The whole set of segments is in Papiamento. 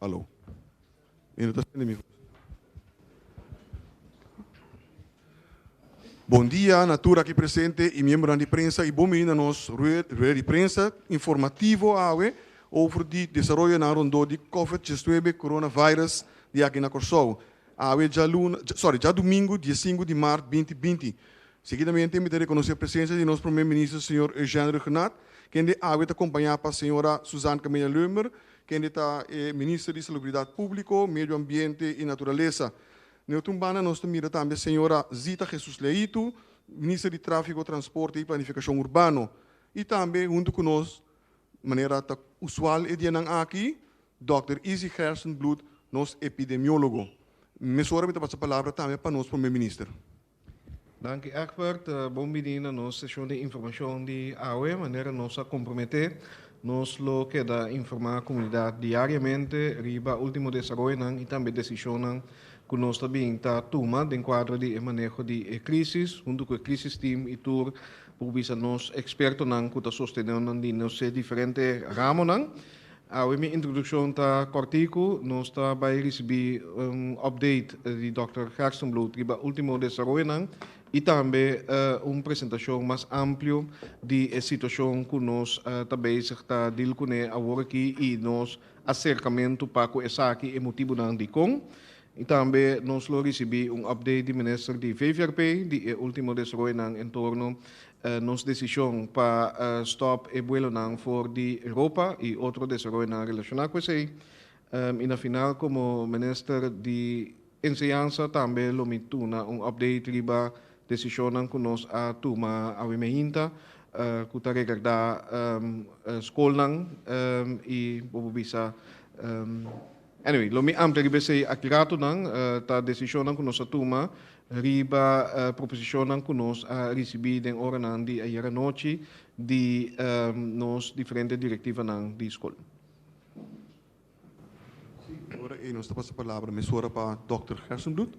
Alo. Mi no ta tende mi voz. Bon dia na tur aki presente y miembronan di prensa y bon bini na nos rueda di prensa informativo awe over di desaroyonan rondó di Covid diesnuebe Coronavirus di aki na Kòrsou. Awe djaluna, sorry, djadumingu diesinku di mart binti binti. Seguidamente mi ta rekonosé presensia di nos Prome Minister señor Eugène Rhuggenaath, kende awe ta kompañá pa señora Suzanne Camelia Leumer, kende ta e Minister di Salubridat Públiko, Medio Ambiente i Naturalesa. Na e otro un banda nos ta mira tambe señora Zita Jesus Leito, Minister di Tráfiko, Transporte i Planifikashon Urbano. I tambe huntu ku nos, manera ta usual e dianan aki, Dòkter Izzy Gerstenbluth, nos epidemiólogo. Mesora mi ta pasa palabra tambe pa nos Prome Minister. Danki Egbert, bon bini na nos seshon di informashon di awe. Manera nos a komprometé, nos lo keda informá komunidat diariamente riba último desaroyonan i tambe desishonnan ku nos ta bin ta tuma den kuadro di e maneho di e krísis, huntu ku e krisis team i tur por bisa nos ekspertonan ku ta sostené nan di nos e diferente ramonan. Awe mi introdukshon ta kòrtiku, nos ta bai risibí un update di dòkter Gerstenbluth riba último desaroyonan i tambe un presentashon mas amplio di e situashon ku nos ta bezig ta deal kuné awor aki i nos aserkamentu pa ku esaki, e motibunan dikon. I tambe nos lo risibí un update di minister di VVRP di e último desaroyonan en torno nos desishon pa stòp e buelonan for di Europa i otro desaroyonan relashoná ku esei. I na final komo minister di Enseñansa tambe lo mi tuna un update riba desishonnan ku nos a tuma awe meinta ku ta regardá skolnan i bo por bisa Anyway, lo mi amplia riba esei aki ratonan, ta desishonnan ku nos a tuma riba proposishonnan ku nos a risibí den oranan di ayer anochi di nos diferente direktivanan di skol. Sí, ora ei nos ta pasa palabra mesora pa dòkter Gerstenbluth.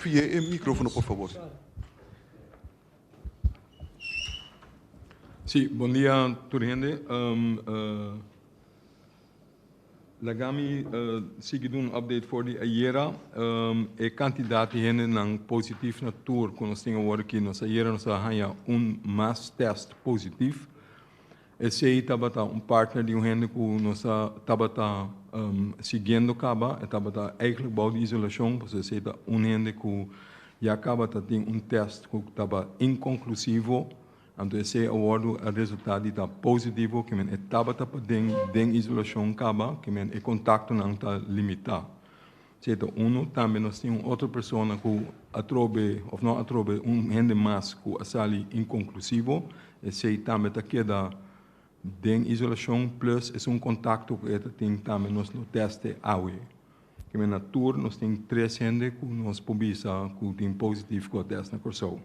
Via e mikrofono por fabor. Sí, bon dia tur hende. Laga mi sigui duna un update for di ayera. E kantidat di hendenan positif na tur ku nos tin awor aki, nos ayera nos a haña un mas tèst positif. Esei tabata un partner di un hende ku nos a tabata siguiendo kaba, e tabata eigenlijk bou di isolashon, pasobra esei ta un hende ku ya kaba ta tin un tèst ku taba inkonklusivo, anto esei a wòrdu a resultá di ta positivo, ke men e tabata paden den isolashon kaba, ke men e kontaktonan ta limitá. Esei ta unu. Tambe nos tin un otro persona ku atrobe, òf no atrobe, un hende mas ku a sali inkonklusivo. Esei tambe ta keda den isolashon, plus esun kontakto ku e ta tin tambe nos lo tèste awe. Kimen na tur nos tin tres hende ku nos por bisa ku tin positif ku a tèst na Kòrsou.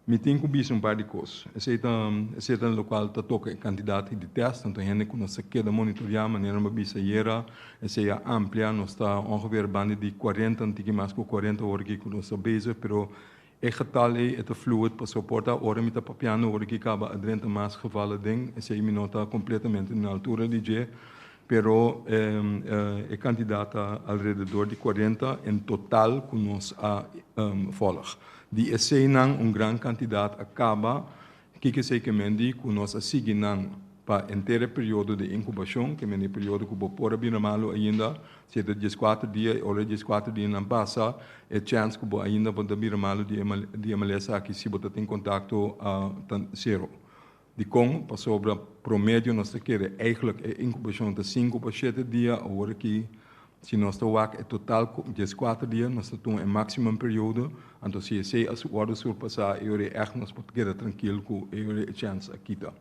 Mi tin ku bisa un par di kos. Esei ta esei ta lokual ta toka e kantidat di tèst, tantu hende ku nos ta keda monitoriá manera mi a bisa ayera, esei a amplia, nos ta ongeveer banda di kuarenta, un tiki mas ku kuarenta ora aki ku nos ta bezig, pero e getal ei e ta fluid pasobra por ta ora mi ta papiando ora ki kaba a drenta mas geval aden, esei mi no ta kompletamente na altura di dje, pero e kantidat ta alrededor di kuarenta en total ku nos a vòlg. Di eseinan un gran kantidat a kaba, kiko esei ke men di ku nos a sigui nan pa henter e periodo di inkubashon, ke men di e periodo ku bo por a bira malu ainda, si e ta dieskuater dia i ora e dieskuater dianan pasa, e chèns ku bo ainda bo ta bira malu di e di e malesa aki si bo ta tin kontakto ta sero. Dikon? Pasobra promedio nos ta kere eigelijk e inkubashon ta sinku pa shete dia, awor aki si nos ta wak e total ku dieskuater dia nos ta tuma e maximum periodo, anto si esei a wòrdu surpasá e ora ei ègt nos por keda trankil ku e ora ei e chèns a kita.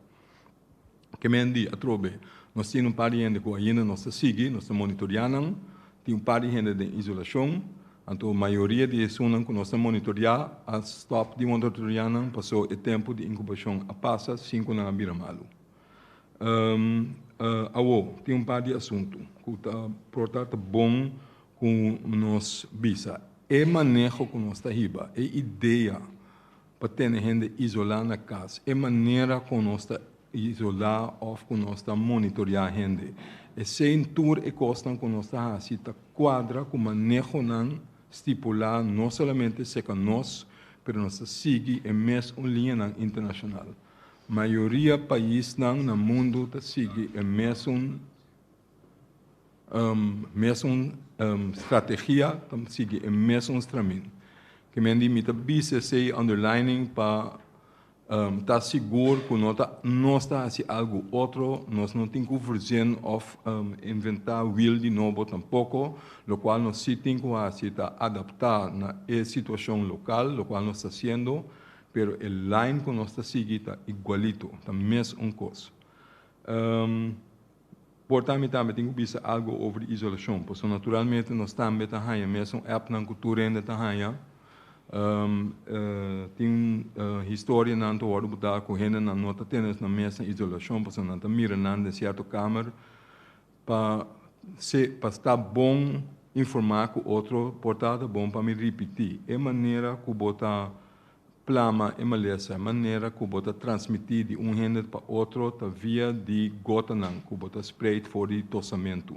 Ke men di atrobe nos tin un par di hende ku ainda nos ta sigui, nos ta monitoriá nan, tin un par di hende den isolashon, Anto mayoria di esunnan ku nos ta monitoriá a stòp di monitoriá nan paso e tempu di inkubashon a pasa sin ku nan a bira malu. Awo, tin un par di asuntu ku ta por ta ta bon ku nos bisa. E maneho ku nos ta hiba, e idea pa tene hende isolá na kas, e manera ku nos ta. isolá òf ku nos ta monitoriá hende. Esei tur e kosnan ku nos ta hasi ta kuadra ku manehonan stipulá no solamente serka nos, pero nos ta sigui e mesun liñanan internashonal. Mayoria paisnan na mundu ta sigui e mesun mesun strategia, ta sigui e mesun stramin. Ke men di mi ta bisa esei underlining pa ta sigur ku no ta nos ta hasi algu otro, nos no tin ku verzin òf inventá wiel di nobo tampoko. Lokual nos si tin ku hasi ta adaptá na e situashon lokal, lokual nos ta hasiendo, pero e lijn ku nos ta sigui ta igualito, ta mes un kos. Por ta mi tambe tin ku bisa algu over di isolashon, pasobra naturalmente nos tambe ta haña mesun appnan ku tur hende ta haña. Tin historianan ta wòrdu botá ku hendenan no ta tene nan mes na isolashon pasobra nan ta mira nan den sierto kamer. Pa se pa sta bon informá ku otro por ta ta bon pa mi ripití e manera ku bo ta Plama e malesa, e manera ku bo ta transmití di un hende pa otro ta via di gotanan ku bo ta spreid for di tosamentu.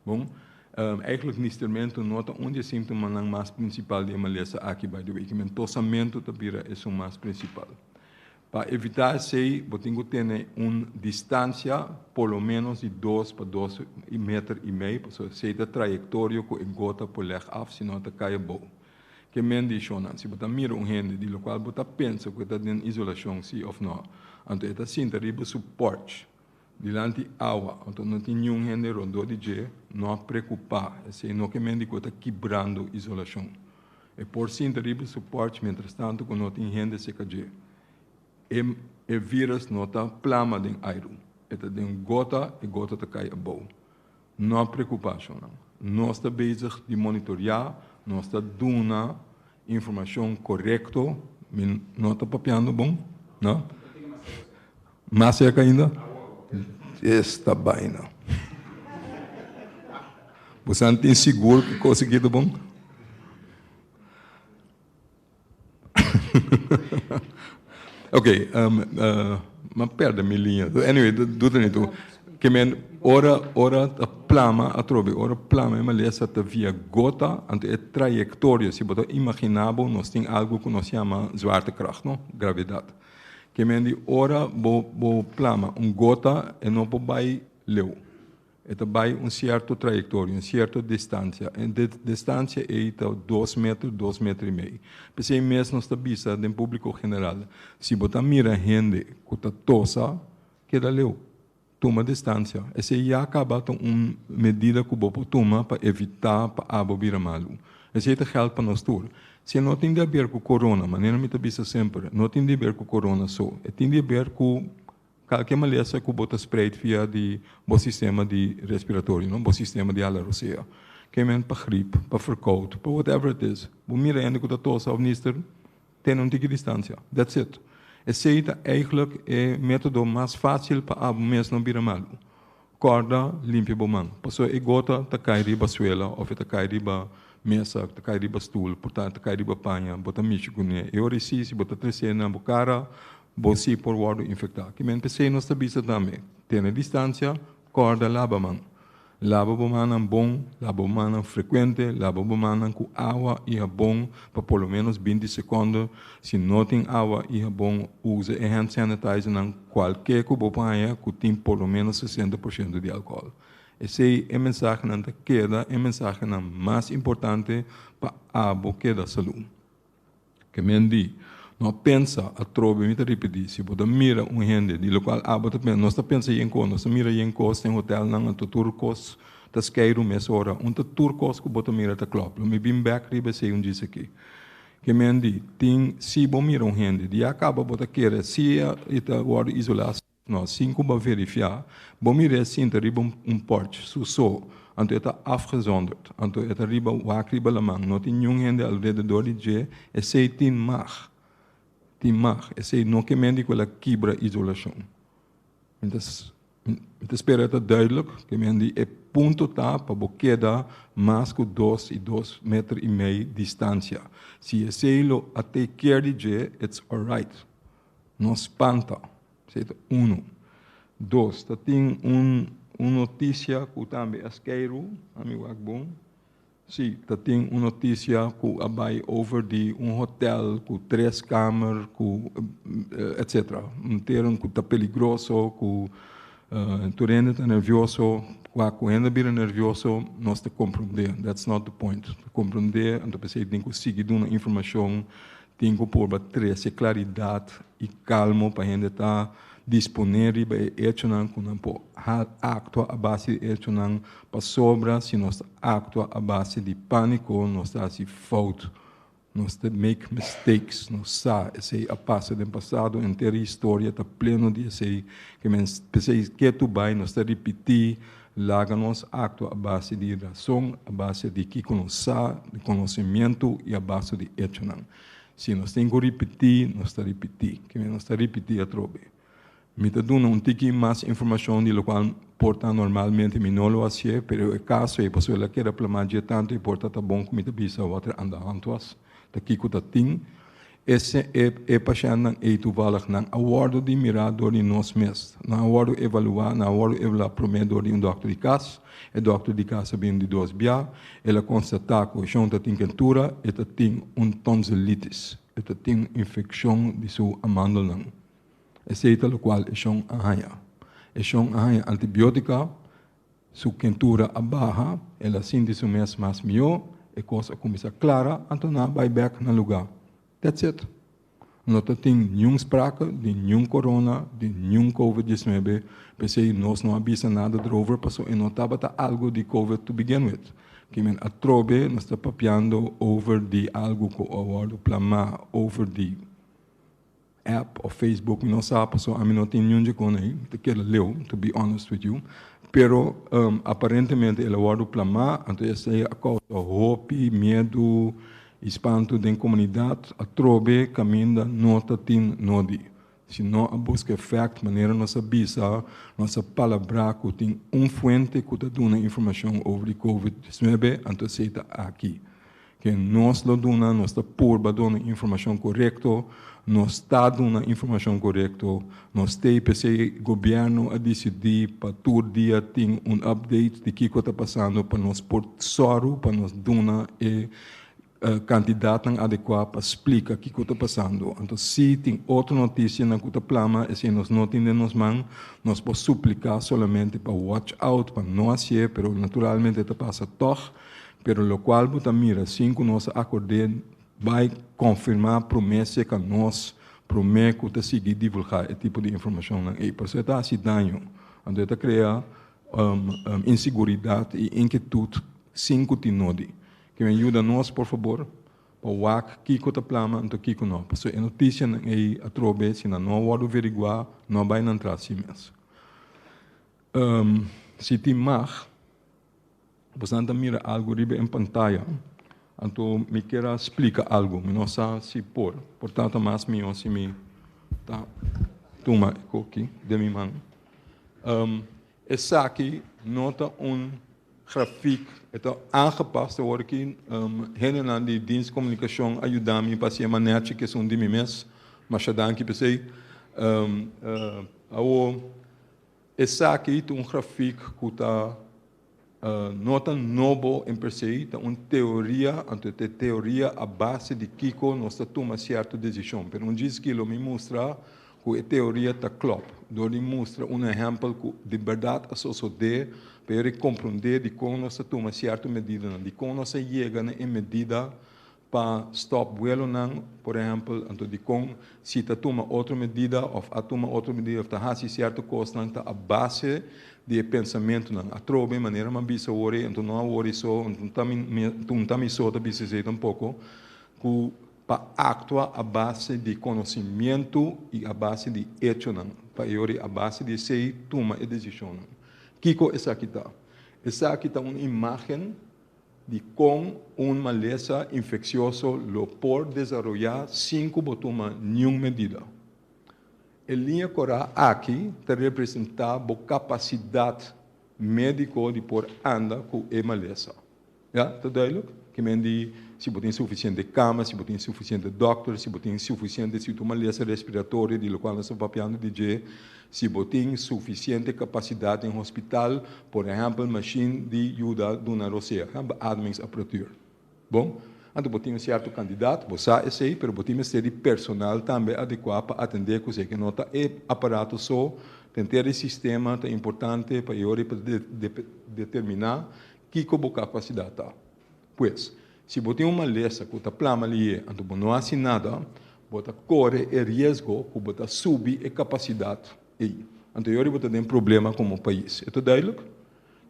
Bon, eigenlijk nistermentu no ta un di e síntomanan mas prinsipal di e malesa aki, by the way, kimen tosamentu ta bira esun mas prinsipal. Pa evitá esei, bo tin ku tene un distansia por lo ménos di dos pa dos meter i mei, pasobra esei ta trayektorio ku e gota por lèg af, si no ta kai abou. Ke men di shonnan, si bo ta mira un hende di lokual bo ta pensa ku e ta den isolashon si òf nò, anto e ta sinta riba su pòrch dilanti awa, anto no tin niun hende rondó di dje, no prekupá, esei no ke men di ku e ta kibrando isolashon. E por sinta riba su pòrch mientrastantu ku no tin hende serka dje. E e vírus no ta plama den airu, e ta den gota, e gota ta kai abou. No preocupa, shonnan. Nos ta bezig di monitorea, nos ta duna informacion corecto. Mi no ta papiando bon? No? Mas cerca ainda? Esta baina. Bosan tin sigur cu cos aki ta bon? Ok, m'a perde mi liña. Anyway, doet er niet toe. Ke men ora ora ta plama atrobe, ora plama e malesa ta via gota, anto e trayektorio, si bo ta imaginá bo, nos tin algu ku nos yama zwaartekracht, no? Gravedat. Ke men di ora bo bo plama un gota, e no por bai leu. E ta bai un sierto trayektorio, un sierto distansia. E distansia ei ta dos meter, dos meter i mei. P'esei mes nos ta bisa den públiko general, si bo ta mira hende ku ta tosa, keda leu. Tuma distansia. Esei ya kaba ta un medida ku bo por tuma pa evitá pa abo bira malu. Esei ta gèld pa nos tur. Si e no tin di aber ku korona, manera mi ta bisa semper, no tin di aber ku korona so. E tin di aber ku Kalke malesa ku bo ta spreid via di bo sistema di respiratorio, no? Bo sistema di hala rosea. Ke men pa grip, pa verkoud, pa whatever it is. Bo mira hende ku ta tosa of nister, tene un tiki distansia. That's it. Esei ta eigenlijk e metodo mas fácil pa abo mes no bira malu. Kòrda limpia bo man, pasobra e gota ta kai riba suela òf e ta kai riba mesa, ta kai riba stul, por ta kai riba paña, bo ta mishi kuné. E ora esei si bo ta tresé na bo kara, bo si por wòrdu infektá. Kimen p'esei nos ta bisa tambe, tene distansia, kòrda laba man. Laba bo mannan bon, laba bo mannan frekuente, laba bo mannan ku awa i habon pa por lo ménos 20 sekònde. Si no tin awa i habon, usa e hand sanitizernan kualke ku bo por haña ku tin por lo ménos 60% di alkohòl. Esei e mensahenan ta keda e mensahenan mas importante pa abo keda salú. Ke men di, No pensa, atrobe mi ta ripití, si bo ta mira un hende di lokual abo ta pensa, nos ta pensa yen kos, nos ta mira yen kos den hotelnan, anto tur kos ta skeiru mesora, un ta tur kos ku bo ta mira ta klòp. Lo mi bin bèk riba esei un djis aki. Ke men di, tin, si bo mira un hende di a kaba bo ta kere si e ta wòrdu isolá, No, sin ku bo a verifiá, bo mir'é sinta riba un porch su so, anto e ta afgezonderd, anto e ta riba wak riba laman, no tin niun hende alrededor di dje, esei tin mag, tin mag, esei no ke men di ku el a kibra isolashon. Mi ta mi ta spera e ta duidelijk, ke men di e punto ta pa bo keda mas ku dos i dos meter i mei distansia. Si esei lo a take care di dje, it's alright. No spanta. Esei ta unu. Dos, ta tin un un notisia ku tambe a skeiru, ami wak bon. Si, ta tin un notisia ku a bai over di un hotel ku tres kamer ku etc. Un teren ku ta peligroso ku tur hende ta nervioso. Kua ku hende bira nervioso nos ta komprondé, that's not the point. Ta komprondé anto p'esei tin ku sigui duna informashon, tin ku purba trese klaridat i kalmo pa hende ta disponé riba e echonan ku nan por aktua a base di echonan, pasobra si nos ta aktua a base di pániko nos ta hasi fout, nos ta make mistakes, nos sa esei a pasa den pasado, henter historia ta pleno di esei, ke men p'esei ketu bai nos ta ripití, laga nos aktua a base di rason, a base di kiko nos sa, di konosimiento i a base di echonan. Si nos tin ku ripití, nos ta ripití. Ke men nos ta ripití atrobe. Mi ta duna un tiki mas informashon di lokual por ta normalmente mi no lo hasié, pero e kaso ei pasobra el a keda plamá dje tantu i por ta ta bon ku mi ta bisa wat er aan de hand was, ta kiko ta tin. E e e pashèntnan ei toevallig nan a wòrdu di mirá dor di nos mes. Nan a wòrdu evaluá, nan a wòrdu evaluá promé dor di un dòkter di kas. E dòkter di kas a bini di dos bia. El a konstatá ku e shon ta tin kentura, e ta tin un tonsilitis, e ta tin infekshon di su amandelnan. Esei ta lokual e shon a haña. E shon a haña antibiótika, su kentura a baha, el a sinti su mes mas mihó, e kos a kuminsá klara, anto nan a bai bèk na lugá. That's it. No ta tin niun sprake di niun corona, di niun covid 19, p'esei nos no a bisa nada erover pasobra e no tabata algo di covid to begin with. Kimen atrobe nos ta papiando over di algo ku a wòrdu plamá over di app of Facebook, mi no sa pasobra ami no tin niun dje kon ei, mi ta keda leu to be honest with you, pero aparentemente el a wòrdu plamá, anto esei a kousa hopi miedu i spantu den komunidat atrobe kaminda no ta tin nodi. Si no a buska e fèkt manera nos a bisa, nos a palabrá ku tin un fuente ku ta duna informashon over di covid 19, anto esei ta aki. Ke nos lo duna, nos ta purba duna informashon korekto, nos ta duna informashon korekto, nos t'ei p'esei gobièrnu a disidí pa tur dia tin un update di kiko ta pasando pa nos por sòru pa nos duna e kantidatnan adekuá pa splika kiko ta pasando. Anto si tin otro notisianan ku ta plama esei nos no tin den nos man, nos por supliká solamente pa watch out pa no hasié, pero naturalmente ta pasa tòg. Pero lokual bo ta mira sin ku nos a akord'é bai konfirmá promé serka nos promé ku ta sigui divulgá e tipo di informashonnan ei. Pasobra e ta hasi daño, anto e ta krea inseguridat i inkietut sin ku tin nodi. Ke men yuda nos por fabor pa wak kiko ta plama anto kiko no. Pasobra e notisianan ei atrobe si nan no a wòrdu veriguá no a bai nan tras si mes. Si tin mag. Bosan ta mira algu riba e pantaya, anto mi kier a splika algu. Mi no sa si por. Por ta ta mas mihó si mi ta tuma e koki den mi man. Esaki no ta un grafik, e ta aangepast awor aki. Hendenan di Dienst Komunikashon a yuda mi pa hasi e manera ku esun di mi mes. Masha danki p'esei. Awor. Esaki ta un grafik ku ta no ta nobo en per se, ta un teoria, anto ta e teoria a base di kiko nos ta tuma sierto desishon. Pero un djis ki lo mi mustra ku e teoria ta klòp, dor di mustra un ehèmpel ku di bèrdat a sosodé pa e rekomprondé dikon nos ta tuma sierto medidanan, dikon nos a yega na e medida pa stòp buelonan, por ehèmpel, anto dikon si ta tuma otro medida òf a tuma otro medida òf ta hasi sierto kosnan ta a base di e pensamentunan. Atrobe, manera mi a bisa awor ei, anto no awor ei so, anto ta mi un ta mi so ta bisa esei tampoko, ku pa aktua a base di konosimientu i a base di echonan, pa e ora ei a base di esei tuma e desishonnan. Kiko esaki ta? Esaki ta un imágen di kon un malesa infeksioso lo por desaroyá sin ku bo tuma niun medida. E liña korá aki ta representá bo kapasidat médiko di por anda ku e malesa. Ya, ta duidelijk? Ke men di si bo tin sufisiente kama, si bo tin sufisiente dòkter, si bo tin sufisiente si tur malesa respiratorio di lokual nos ta papiando di dje, si bo tin sufisiente kapasidat den hospital, por ehèmpel mashin di yuda duna rosea, beademingsapparatuur. Bon, anto bo tin un sierto kandidat, bo sa esei, pero bo tin mester di personal tambe adekuá pa atendé ku esei, ke no ta e aparato so, tenter e sistema ta importante pa e ora pa determiná kiko bo kapasidat ta. Pues, si bo tin un malesa ku ta plama lié anto bo no hasi nada, bo ta kore e riesgo ku bo ta subi e kapasidat ei. Anto e ora bo ta den problema komo pais. E ta duidelijk?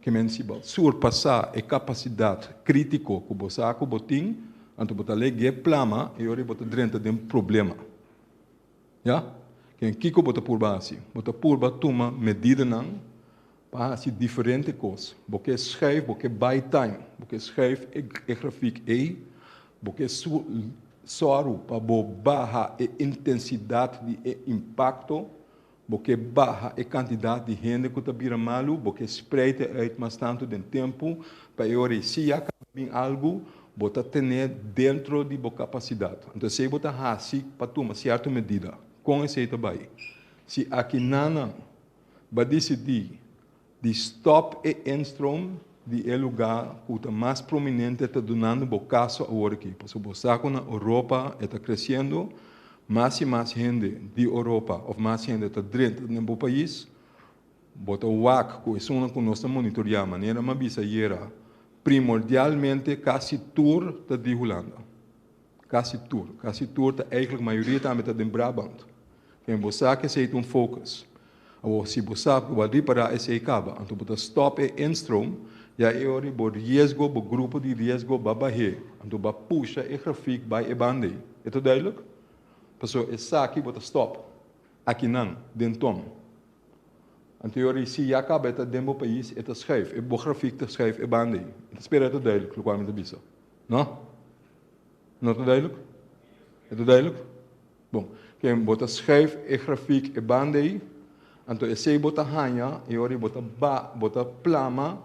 Ke men si bo surpasá e kapasidat krítiko ku bo sa ku bo tin, anto bo ta lege plama e ora bo ta drenta den problema. Ya? Ken kiko bo ta purba hasi? Bo ta purba tuma medidanan pa hasi diferente kos. Bo ke schuif, bo ke buy time, bo ke schuif e e grafik ei, bo ke su sòru pa bo baha e intensidat di e impakto. Bo ke baha e kantidat di hende ku ta bira malu, bo ke spreid e uit mas tantu den tempu, pa e ora ei si ya kaba bin algu, bo ta ten'é dentro di bo kapasidat. Anto esei bo ta hasi pa tuma sierto medida. Kon esei ta bai? Si akinanan ba disidí di stòp e instroom di e lugá ku ta mas prominente ta dunando bo kaso awor aki, pasobra bo sa ku na Europa e ta kresiendo, mas i mas hende di Europa òf mas hende ta drenta den bo pais, bo ta wak ku esunnan ku nos ta monitoriá, manera mi a bisa ayera, primordialmente kasi tur ta di Hulanda. Kasi tur. Kasi tur ta eigenlijk mayoria tambe ta den Brabant. Ken bo sa ku esei ta un focus. Awor si bo sa ku bo a ripará esei kaba, anto bo ta stòp e instroom, ya e ora bo riesgo, bo grupo di riesgo ba bah'é, anto ba pusha e grafik bai e banda ei. E ta duidelijk? Pasobra esaki bo ta stòp akinan den tom. Anto e ora ei si ya kaba e ta den bo pais, e ta schuif, e bo grafik ta schuif e banda ei. Mi ta spera e ta duidelijk lokual mi ta bisa. No? No ta duidelijk? E ta duidelijk? Bon, ken bo ta schuif e grafiek e banda ei, anto esei bo ta haña e ora ei bo ta ba, bo ta plama,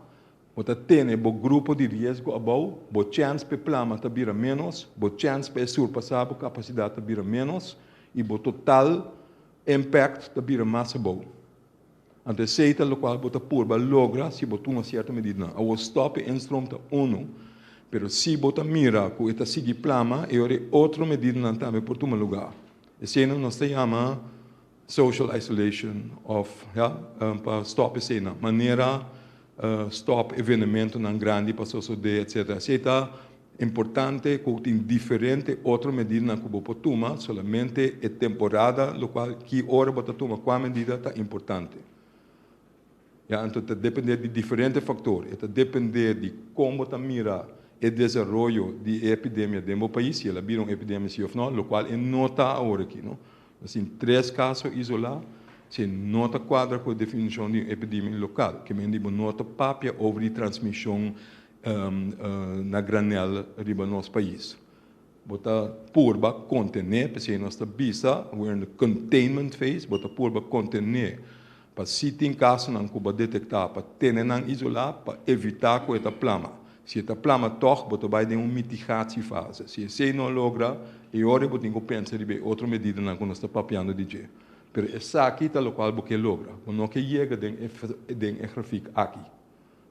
bo ta tene bo grupo di riesgo abou, bo chèns pa e plama ta bira ménos, bo chèns pa e surpasá bo kapasidat ta bira ménos i bo total impact ta bira mas abou. Anto esei ta lokual bo ta purba logra si bo tuma sierto medidanan. Awor stòp e instroom ta unu, pero si bo ta mira ku e ta sigui plama, e ora e otro medidanan tambe por tuma lugá. Eseinan nos ta yama social isolation òf ya, pa stòp eseinan. Manera stòp evenementonan grandi pa sosodé etcetera. Esei ta Importante cu tin diferente otro medidanan cu bo por tuma, solamente e temporada locual ki ora bo ta tuma cua medida ta importante. Ya, anto ta depende di diferente factor. E ta depende di con bo ta mira e desaroyo di e epidemia den bo pais, si el a bira un epidemia si of no, locual e no ta awor aki, no. Nos tin tres caso isola, si no ta cuadra cu e definicion di un epidemia local, ke men di bo no ta papia over di transmision na granel riba nos pais. Bo ta purba kontené, p'esei nos ta bisa, we're in the containment phase, bo ta purba kontené pa si tin kasonan ku bo a detektá pa tene nan isolá pa evitá ku e ta plama. Si e ta plama tòg, bo ta bai den un mitigatiefase. Si esei no a logra, e ora bo tin ku pensa riba e otro medidanan ku nos ta papiando di dje. Pero esaki ta lokual bo ke logra. Bo no ke yega den e den e grafik aki.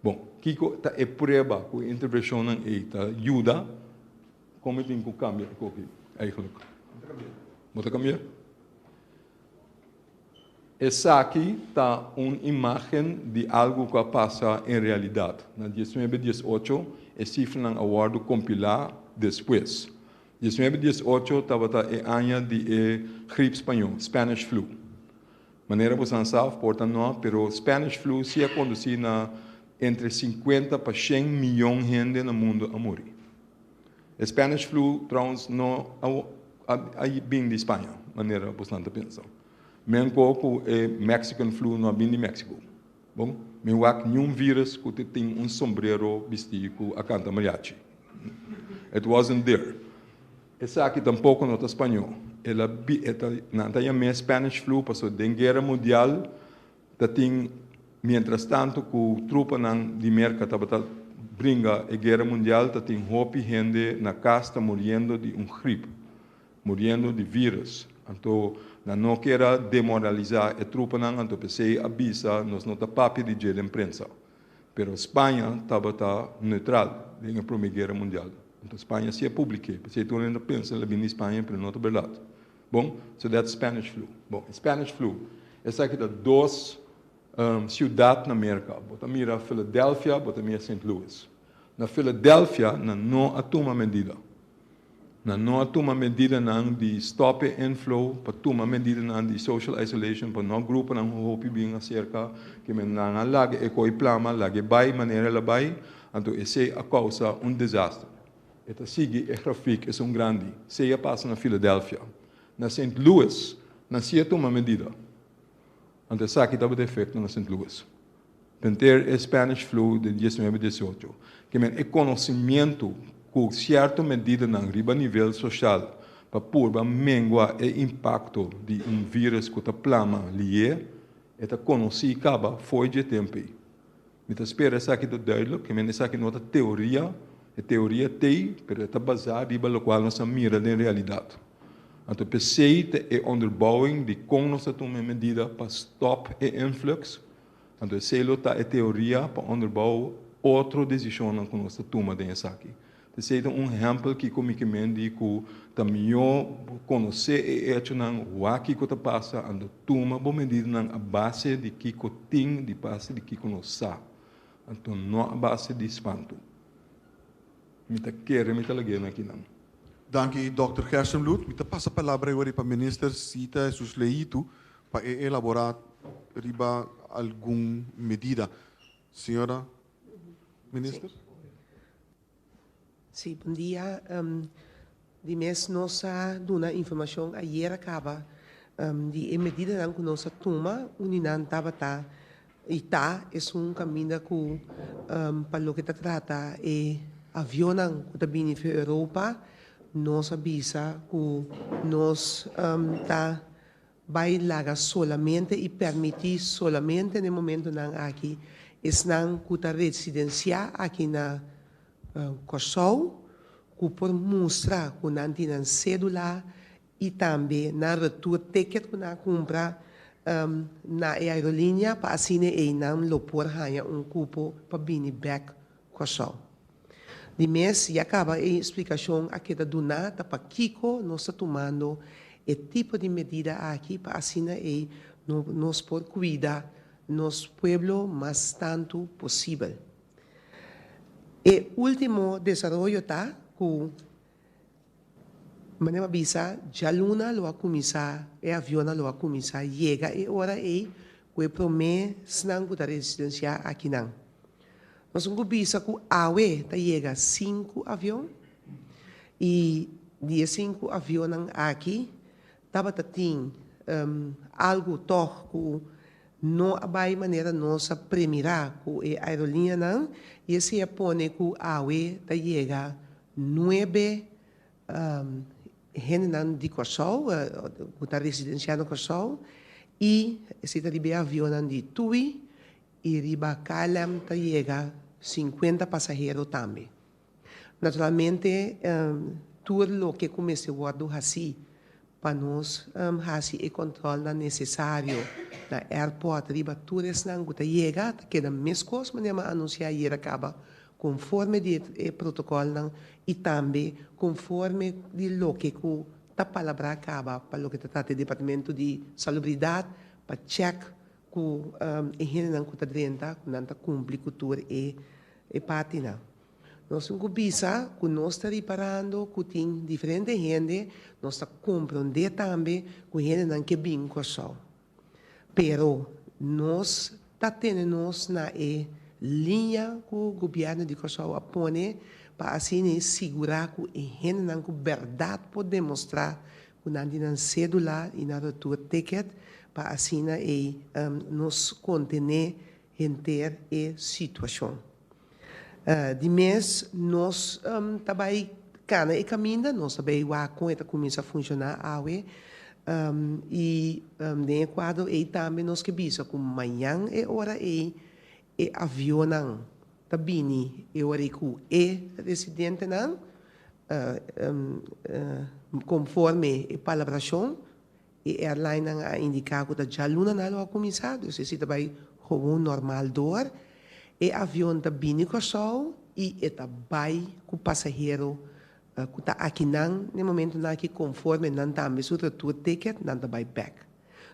Bon, kiko ta e prueba ku e intervenshonnan ei ta yuda? Kon mi tin ku kambia e koki eigenlijk? Bo ta kambia? Esaki ta un imágen di algu ku a pasa en realidat. Na diesnuebe diesocho e sifranan a wòrdu kompilá despues. Diesnuebe diesocho tabata e aña di e grip spañó, Spanish flu. Manera bosan sa of por ta no, pero Spanish flu si a conduci na entre 50 pa 100 miyon hende na mundo a muri. E Spanish flu trouwens no a bin di Spaña, manera bosan ta pensa. Menko cu e Mexican flu no a bin di Mexico. Bon, mi wak niun virus cu ta tin un sombrero bisti cu a canta mariachi. It wasn't there. Esaki tampoco no ta spañó. El a bi, e ta, nan ta yam'é Spanish flu pasobra den Guera Mundial ta tin, mientras tanto cu trupanan di Merca tabata bringa e guera mundial tatin hopi hende na kas ta muriendo di un grip, muriendo di virus. Anto nan no kier a demoralisá e trupanan, anto p'esei a bisa nos no ta papia di dje den prensa. Pero Spaña tabata neutral den e Promé Guera Mundial. Anto Spaña si a publik'é. P'esei tur hende ta pensa el a bini di Spaña, pero no ta bèrdat. Bon, so that's Spanish flu. Bon, e Spanish flu, esaki ta dos siudat na Merka. Bo ta mira Philadelphia, bo ta mira Saint Louis. Na Philadelphia nan no a tuma medida. Nan no a tuma medidanan di stop e inflow, pa tuma medidanan di social isolation pa no gruponan hopi bin acerca, ke men nan a laga e koe plama, laga e bai manera el a bai, anto esey a causa un desaster. E ta sigui e grafiek esun grandi. Esey a pasa na Philadelphia. Na Saint Louis nan si a tuma medida. Anto esaki tabata efecto na Saint Louis. Henter e Spanish Flu den 19 18. Ke men e konosimientu ku sierto medidanan riba nivel soshal pa purba mengua e impakto di un vírus ku ta plama lié, e ta konosí kaba fo'i dje tempu ei. Mi ta spera esaki ta duidelijk, ke men esaki no ta teoria, e teoria t'ei, pero e ta basá riba lokual nos a mira den realidat. Anto p'esei ta e onderbouwing di kon nos ta tuma e medida pa stòp e influx. Anto esei lo ta e teoria pa onderbou otro desishonnan ku nos ta tuma den esaki. Esei ta un ehèmpel kiko mi ke men di ku ta mihó bo konosé e echonan, wak kiko ta pasa, anto tuma bo medidanan a base di kiko tin, di base di kiko nos sa. Anto no a base di spantu. Mi ta kere mi ta lag'é na kinan. Danki Dòkter Gerstenbluth. Mi ta pasa palabra awor pa Minister Sita Jesus Leito pa e elaborá riba algun medida. Señora Minister. Sí, bon dia. Di mes nos a duna informashon ayera kaba di e medidanan ku nos a tuma. Un di nan tabata i ta esun kaminda ku pa loke ta trata e avionnan ku ta bini for Europa, nos a bisa ku nos ta Bai laga solamente i permití solamente na e momentonan aki esnan ku ta residensiá aki na Kòrsou ku por mustra ku nan tin nan sédula i tambe nan retour ticket ku nan a kumpra na e aerolínea pa asina ei nan lo por haña un kupo pa bini bèk Kòrsou. Di mes ya kaba e splikashon a keda duná ta pakiko nos ta tumando e tipo di medida aki pa asina ei nos por kuida nos pueblo mas tantu posibel. E último desaroyo ta ku manera mi a bisa djaluna lo a kuminsá e avionnan lo a kuminsá yega e ora ei ku e promé esnan ku ta residensiá akinan. Nos un ku bisa ku awe ta yega sinku avion i di e sinku avionnan aki tabata tin algu tòg ku no a bai manera nos a premirá ku e aerolinianan i esei a pone ku awe ta yega nuebe hendenan di Kòrsou ku ta residensiá na Kòrsou i esei ta riba e avionnan di Tui I riba KLM ta yega 50 pasahero tambe. Naturalmente tur loke ku mester wòrdu hasí pa nos hasi e kòntròlnan nesesario na airport riba tur esnan ku ta yega ta keda meskos manera mi a anunsiá ayera kaba konforme di e protokòlnan i tambe konforme di loke ku ta palabrá kaba pa loke ta trata e departamento di salubridat pa chèk Ku e hendenan ku ta drenta, ku nan ta kumpli ku tur e e partinan. Nos tin ku bisa ku nos ta riparando ku tin diferente hende, nos ta komprondé tambe ku hendenan ke bin Kòrsou. Pero nos ta tene nos na e liña ku gobièrnu di Kòrsou a pone pa asina sigurá ku e hendenan ku bèrdat por demostrá ku nan di nan sédula i nan retour ticket pa asina ei nos kontené henter e situashon. Di mes nos ta bai kana e kaminda, nos ta bai wak kon e ta kuminsá funshoná awe i den e kuadro ei tambe nos ke bisa ku mañan e ora ei e avionnan. ta bini e ora ku e residentenan konforme e palabrashon. E airline a indiká ku ta djaluna nan lo a kuminsá, dus esei ta bai gewoon normal door. E avion ta bini Kòrsou i e ta bai ku pasahero ku ta akinan na e momentunan aki konforme nan tambe su retour ticket nan ta bai bèk.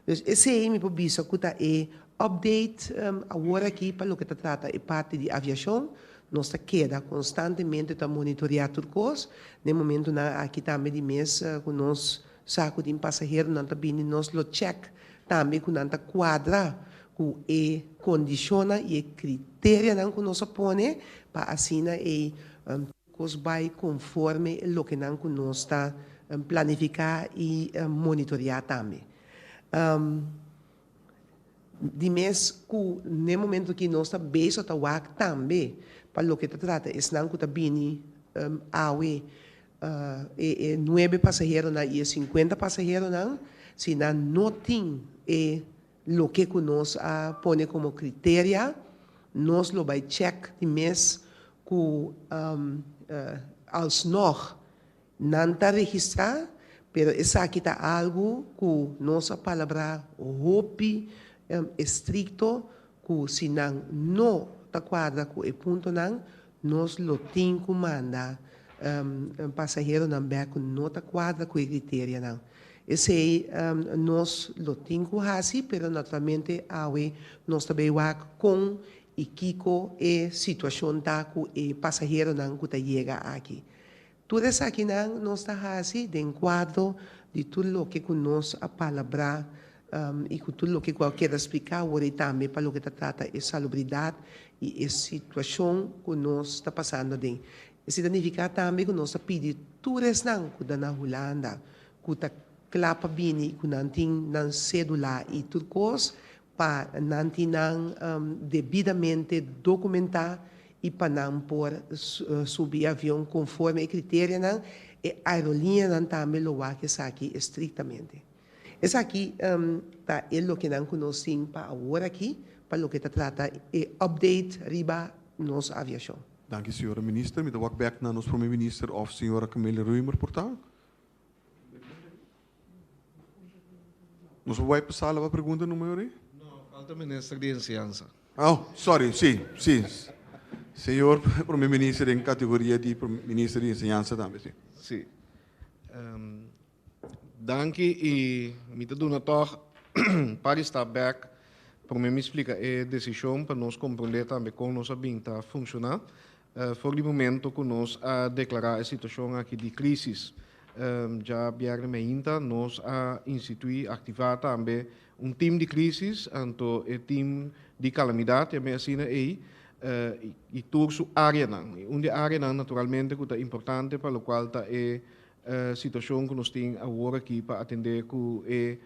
Dus esei mi por bisa ku ta e update awor aki pa loke ta trata e parti di aviashon. Nos ta keda konstantemente ta monitoreá tur kos. Na e momentunan aki tambe di mes ku nos Sa ku tin pasaheronan ta bini nos lo chèk tambe ku nan ta kuadra ku e kondishonnan i e kriterianan ku nos a pone pa asina ei tur kos bai konforme e lokenan ku nos ta planifiká i monitoreá tambe. Di mes ku n'e momento aki nos ta bezig ta wak tambe pa loke ta trata esnan ku ta bini awe e nuebe pasaheronan i e sinkuenta pasaheronan, si nan no tin e loke ku nos a pone komo kriteria, nos lo bai chèk di mes ku alsnog Nan ta registrá, pero esaki ta algu ku nos a palabrá hopi estrikto ku si nan no ta kuadra ku e puntonan, nos lo tin ku manda pasaheronan bèk ku no ta kuadra ku e kriterianan. Esei nos lo tin ku hasi, pero naturalmente awe nos ta bay wak kon i kiko e situashon ta ku e pasaheronan ku ta yega aki. Tur esakinan nos ta hasi den kuadro di tur loke ku nos a palabrá i ku tur loke ku a keda spliká awor i tambe pa loke ta trata e salubridat i e situashon ku nos ta pasando aden. Esei ta nifiká tambe ku nos ta pidi tur esnan ku ta na Hulanda ku ta kla pa bini ku nan tin nan sédula i tur kos pa nan tin nan debidamente dokumentá i pa nan por subi e avion konforme e kriterianan, e aerolinianan tambe lo wak esaki estriktamente. Esaki ta e lokenan ku nos tin pa awor aki pa loke ta trata e update riba nos aviashon. Danki señora Minister. Mi ta wak bek na nos Prome Minister of señora Camelia Römer por ta. Nos por bai pa sala pa pregunta numero ri? No, falta minister di enseñansa. Oh, sorry, si, si. Señor Prome Minister den categoria di Minister di Enseñansa tambe, si. Si. Um, danki y mi ta duna toch par di stap back. Prome mi splica e decision pa nos comprende tambe con nos a bin ta funciona. For di momento ku nos a deklará e situashon aki di krísis djabièrnè meinta, nos a instituí, aktivá tambe un tim di krísis, anto e tim di kalamidat, yam'é asina ei, i tur su áreanan. I un di e áreanan naturalmente ku ta importante pa lokual ta e situashon ku nos tin awor aki pa atendé ku e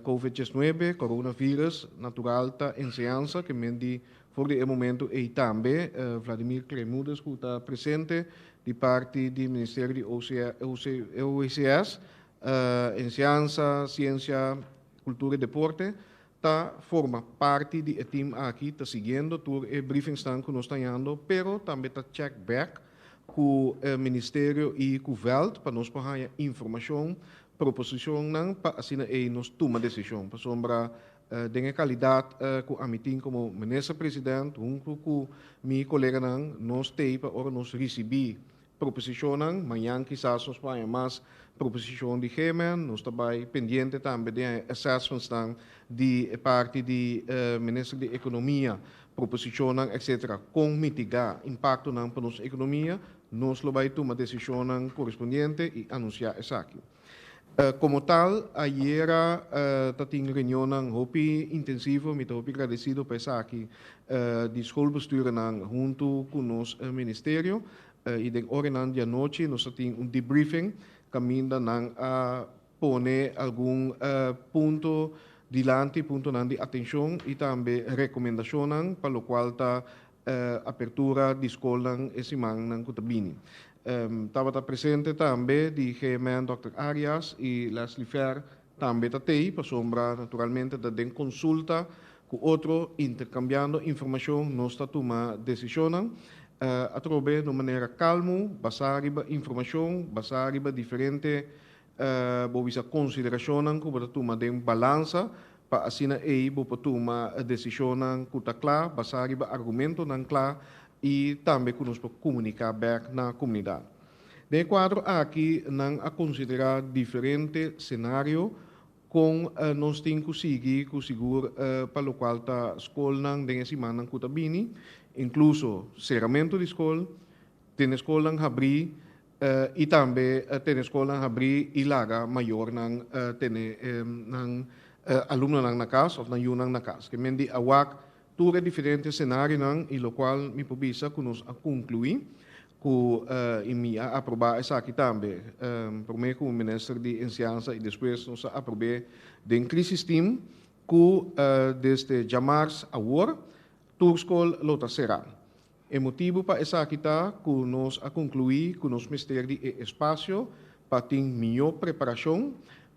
Covid diesnuebe, coronavirus, natural ta enseñansa, ke men di For di e momento ei tambe Vladimir Cremudes ku ta presente di parti di Ministerio di OCS, Enseñansa, Siensia, Kultura i Deporte, ta forma parti di e team aki, ta siguiendo tur e briefingsnan ku nos ta hañando, pero tambe ta check back ku e ministerio i ku vèlt pa nos por haña informashon, proposishonnan pa asina ei nos tuma desishon. Pasobra Den e kalidat ku ami tin komo Minister President huntu ku mi koleganan nos tei pa ora nos risibí proposishonnan, mañan kisas nos por haña mas proposishon di GMN, nos ta bai pendiente tambe den e assessmentsnan di e parti di Minister di Ekonomia, proposishonnan etcetera kon mitigá impaktonan pa nos ekonomia, nos lo bai tuma desishonnan korespondiente i anunsiá esaki. Como tal, ayera ta tin reunionnan hopi intensivo, mi ta hopi gradecido pa esaki, di schoolbestuurnan hunto cu nos ministerio y den oranan di anochi nos a tin un debriefing caminda nan a pone algun punto dilanti, puntonan di atencion y tambe recomendacionnan pa locual ta apertura di skolnan e simannan ku ta bini. Tabata presente tambe di GMN Dòkter Arias i Leslie Fer tambe ta tei pasobra naturalmente ta den konsulta. ku otro, interkambiando informashon, nos ta tuma desishonnan atrobe na un manera kalmu, basá riba informashon, basá riba diferente bo bisa konsiderashonnan ku bo ta tuma den balansa pa asina ei bo por tuma desishonnan ku ta kla, basá riba argumentonan kla i tambe ku nos por komuniká bèk na komunidat. Den e kuadro aki nan a konsiderá diferente senario kon nos tin ku sigui ku sigur pa lokual ta skolnan den e simannan ku ta bini, inkluso seramentu di skol, tene skolnan habrí i tambe tene skolnan habrí i laga mayornan tene nan alumnonan na kas òf nan yunan na kas. Ke men di a wak tur e diferente senarionan i lokual mi por bisa ku nos a konkluí ku i mi a aprobá esaki tambe promé ku minister di enseñansa i despues nos a aprob'é den crisis team ku desde djamars awor tur skol lo ta será. E motibu pa esaki ta ku nos a konkluí ku nos mester di e espasio pa tin mihó preparashon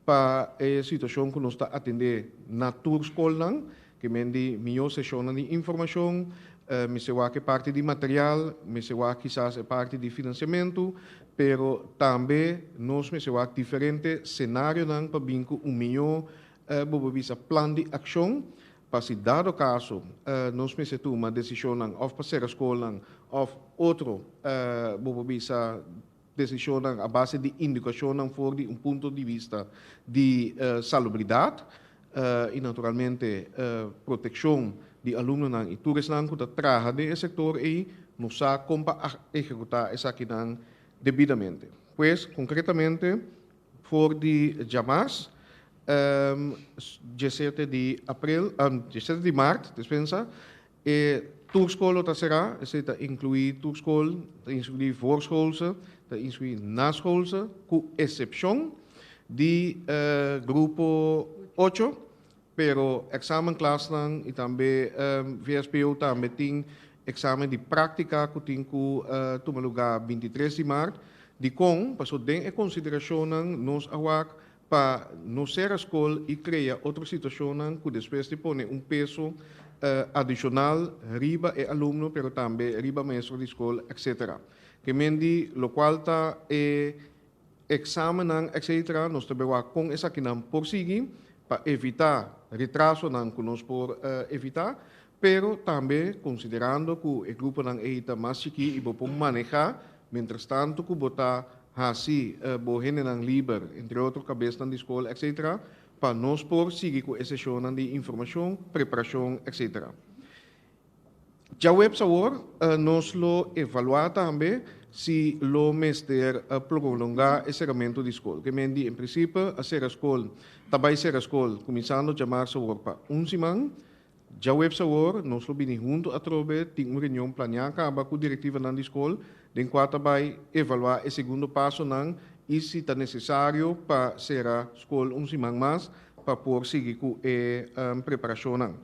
pa e situashon ku nos ta atendé na tur skolnan, ke men di mihó seshonnan di informashon, mester wak e parti di material, mester wak kisas e parti di finansiamentu, pero tambe nos mester wak diferente senarionan pa bin ku un mihó, bo por bisa, plan di akshon pa si dado kaso nos mester tuma desishonnan òf pa sera skolnan òf otro, bo por bisa, Desishonnan a base di indikashonnan for di un punto di bista di salubridat i naturalmente protekshon di alumnonan i tur esnan ku ta traha den e sektor ei no sa kon pa ehekutá esakinan debidamente. Pues, konkretamente for di djamars diesete di aprel, diesete di mart, dispensa, E tur skol lo ta será, esei ta inkluí tur skol, ta inkluí voorschoolse, ta inkluí naschoolse, ku esepshon di grupo ocho, pero èksamenklasnan i tambe VSPO tambe tin eksamen di práktika ku tin ku tuma lugá 23 di mart. Dikon? Pasobra den e konsiderashonnan nos a wak pa no sera skol i krea otro situashonnan ku despues di pone un peso adishonal riba e alumno pero tambe riba maestro di skol etc. Ke men di lokual ta e eksamennan etc. Nos ta bai wak kon esakinan por sigui pa evitá retrasonan ku nos por evitá pero tambe konsiderando ku e gruponan ei ta mas chikí i bo por manehá mientrastantu ku bo ta Hasi bo hendenan liber, entre otro kabesnan di skol, etc. Pa nos por sigui ku e seshonnan di informashon, preparashon, etc. Djaweps awor nos lo evaluá tambe si lo mester prolongá e seramentu di skol. Ke men di en prinsipe a sera skol, ta bai sera skol kuminsando djamars awor pa un siman. Djaweps awor nos lo bini huntu atrobe tin un reunion planeá kaba ku direktivanan di skol den kua ta bai evaluá e segundo pasonan i si ta nesesario pa sera skol un siman mas pa por sigui ku e preparashonnan.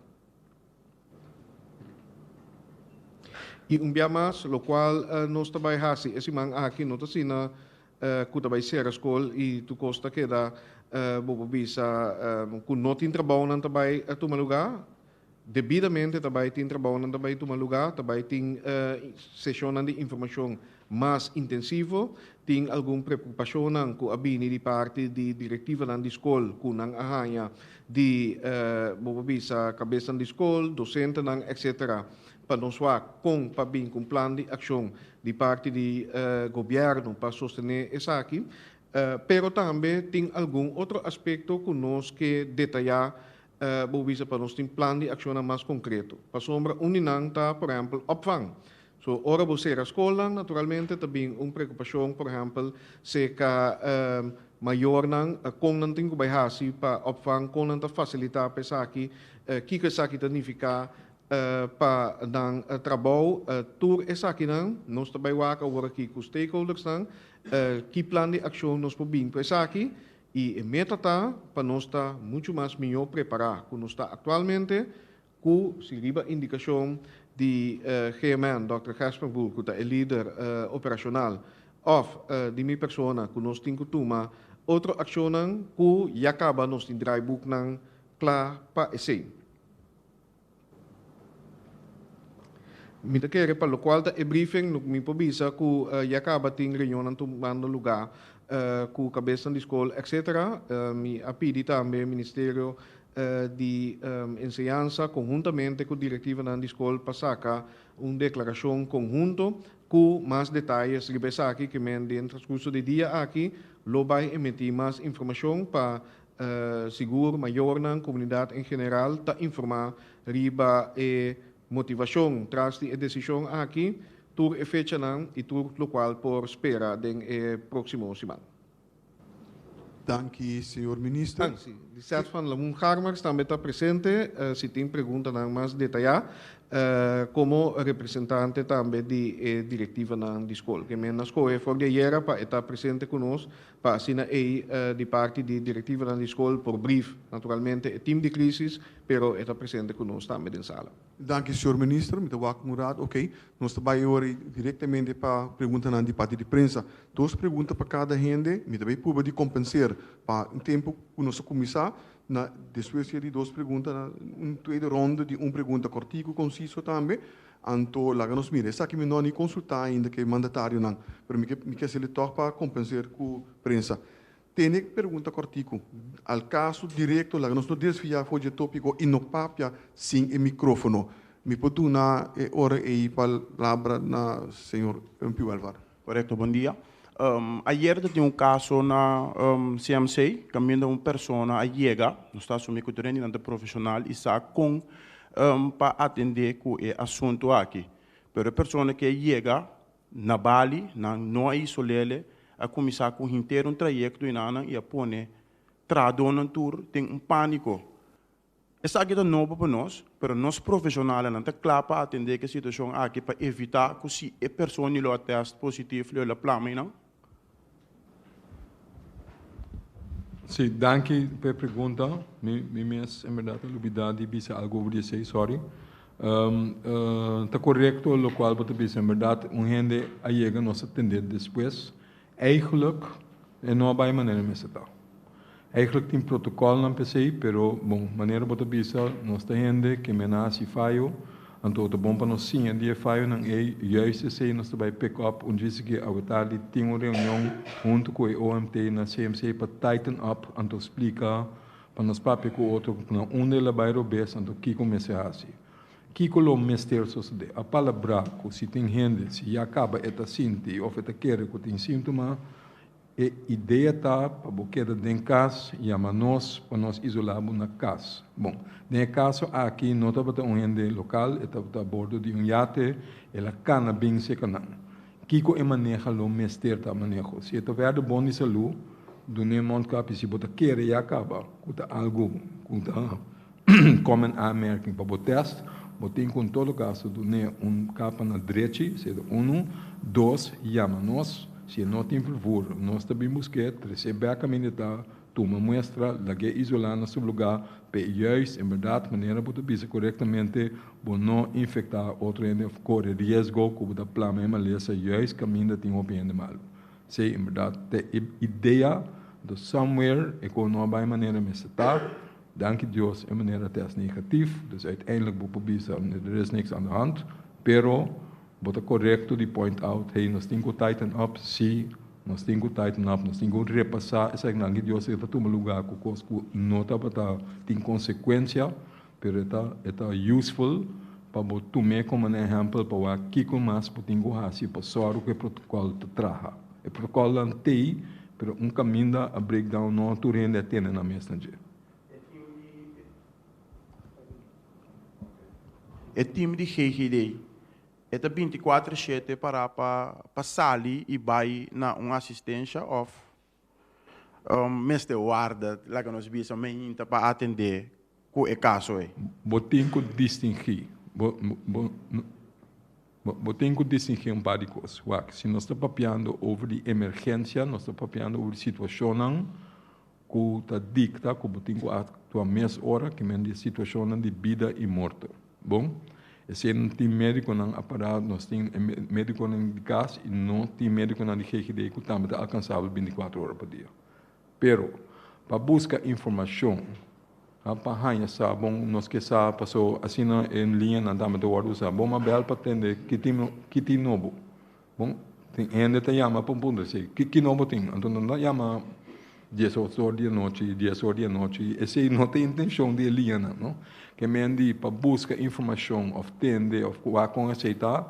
I un bia mas lokual nos ta bai hasi e siman aki no ta asina ku ta bai sera skol i tur kos ta keda bo por bisa ku no tin trabounan ta bai tuma lugá. Debidamente ta bai tin trabounan ta bai tuma lugá, ta bai tin seshonnan di informashon mas intensivo. Tin algun preokupashonnan ku a bini di parti di direktivanan di skol ku nan a haña di bo por bisa kabesnan di skol, dosentenan etcetera pa nos wak kon pa bin ku un plan di akshon di parti di gobièrnu pa sostené esaki, pero tambe tin algun otro aspekto ku nos ke detayá bo bisa pa nos tin plan di akshonnan mas konkreto. Pasobra un di nan ta por ehèmpel opvang. So ora bo sera skolnan naturalmente ta bin un preokupashon por ehèmpel seka mayornan kon nan tin ku bai hasi pa opvang, kon nan ta fasilitá pa esaki, kiko esaki ta nifiká Pa nan trabou tur esakinan nos ta bai wak awor aki ku stakeholdersnan ki plan di akshon nos por bin ku esaki i e meta ta pa nos ta muchu mas mihó prepará ku nos ta aktualmente ku si riba indikashon di GMN Dòkter Gespenboer ku ta e lider operashonal òf di mi persona ku nos tin ku tuma otro akshonnan ku ya kaba nos tin draaiboeknan kla pa esei. Mi ta kere pa lokual ta e briefing mi por bisa ku ya kaba tin reunionnan tumando lugá ku kabesnan di skol etc. Mi a pidi tambe Ministerio di Enseñansa konhuntamente ku direktivanan di skol pa saka un deklarashon konhunto ku mas detayes riba esaki ke men den transkurso di dia aki lo bai emití mas informashon pa sigur mayornan, komunidat en general ta informá riba e Motivashon tras di e desishon aki, tur e fechanan i tur lokual por spera den e próksimo siman. Danki, señor Minister. Ah, si. Lisette van Lamoen-Garmers tambe ta presente si tin preguntanan mas detayá komo representante tambe di e direktivanan di skol. Ke men a skohe for di ayera pa e ta presente ku nos pa asina ei di parti di direktivanan di skol por brief naturalmente e tim di krisis, pero e ta presente ku nos tambe den sala. Danki señor Minister, mi ta wak un rato, ok, nos ta bai ora direktamente pa preguntanan di parti di prensa. Dos pregunta pa kada hende, mi ta bai purba di kompenser pa un tempu ku nos a kuminsá, na despues di dos pregunta na un tweede ronde di un pregunta kòrtiku konsiso tambe. Anto laga nos mira, esaki mi no a ni konsultá ainda ku e mandatarionan, pero mi ke mi ke hasel'e tòg pa kompenser ku prensa. Tene pregunta kòrtiku, al kaso direkto, laga nos no desviá for dje tópiko i no papia sin e mikrófono. Mi por duna e ora ei palabra na señor Piuelvar. Korekto, bon dia. Ayer ta tin un kaso na CMC kaminda un persona a yega, nos ta asumí ku tur hende nan ta profeshonal i sa kon pa atendé ku e asuntu aki. Pero e persona ke yega na Bali, nan no a isol'é, a kuminsá ku henter un trayekto einan i a pone trahadónan tur den un pániko. Esaki ta nobo pa nos, pero nos profesionalnan ta kla pa atende ku e situacion aki pa evita ku si e persona lo a test positief lo el a plama einan. Sí, danki pa e pregunta. Mi mi mes en berdad a lubida di bisa algo over di esei, sorry. Ta korekto lokual bo ta bisa, en berdad un hende a yega nos a tende despues. Eigenlijk e no a bai manera mester ta. Eigenlijk tin protocolnan p'esei, pero bon, manera bo ta bisa, nos ta hende ke men a hasi fayo, anto ta bon pa nos siña di e fayonan ei, juist esei nos ta bai pick up un djis ke awe tardi tin un reunion hunto ku e OMT na CMC pa tighten up, anto splika pa nos papia ku otro na unda el a bai robes, anto kiko mester hasi. Kiko lo mester sosodé? A palabrá ku si tin hende, si ya kaba e ta sinti òf e ta kere ku tin síntoma, e idea ta pa bo keda den kas, yama nos pa nos isolá bo na kas. Bon, den e kaso aki no tabata un hende lokal, e tabata a bordo di un yate, el a kana bin serka nan. Kiko e maneha lo mester ta maneho? Si e ta wèrde bon di salú, dun'é mondkapje, si bo ta kere ya kaba ku ta algu ku ta Kom in aanmerking pa bo test, bo tin ku en todo kaso dun'é un kapa na drechi, sea ta unu, dos, yama nos, si e no tin vervoer, nos ta bin busk'é, tres'é bèk kaminda e ta, tuma muestra, lag'é isolá na su lugá, p'e juist, en bèrdat, manera bo ta bisa korektamente, bo no infektá otro hende òf kore riesgo ku bo ta plama e malesa juist kaminda tin hopi hende malu. Sí, en bèrdat, ta e idea, anto somewhere e kos no a bai manera mester ta. Danki Dios e manera test negatief, dus uiteindelijk bo por bisa er is niks aan de hand, pero bo ta korekto di point out, hey nos tin ku tighten up, si nos tin ku tighten up, nos tin ku repasa esaki, danki Dios e ta tuma luga ku kos ku no tabata tin konsekuensia, pero e ta e ta useful pa bo tum'é komo un ehèmpel pa wak kiko mas bo tin ku hasi pa sòru ku e protokòl ta traha. E protokòlnan t'ei, pero un kaminda a break down no tur hende a tene nan mes na dje. E team di GGD e ta bintikuater shete pará pa pa sali i bai na un asistensha òf mester warda laga nos bisa meinta pa atendé ku e kaso ei? Bo tin ku distingí. Bo bo Bo tin ku distingí un par di kos. Wak, si nos ta papiando over di emergensia, nos ta papiando over di situashonnan ku ta dikta ku bo tin ku aktua mes ora, ke men di situashonnan di bida i morto. Bon, esei no tin médikonan apará, nos tin e médikonan di kas i no tin médikonan di GGD ku tambe ta alkansabel bintikuater ora pa dia. Pero, pa buska informashon. Pa haña sa, bon, nos ke sa, paso asina e liñanan tambe ta wòrdu usá. Bon, m'a bèl pa tende ki tin, ki tin nobo. Bon, tin hende ta yama pa un puntra si, ki, ki nobo tin? Anto nan ta yama 10 or di anochi, 10 or di anochi. Esei no ta intenshon di e liñanan, no? Ke men di pa buska informashon òf tende òf wak kon esei ta,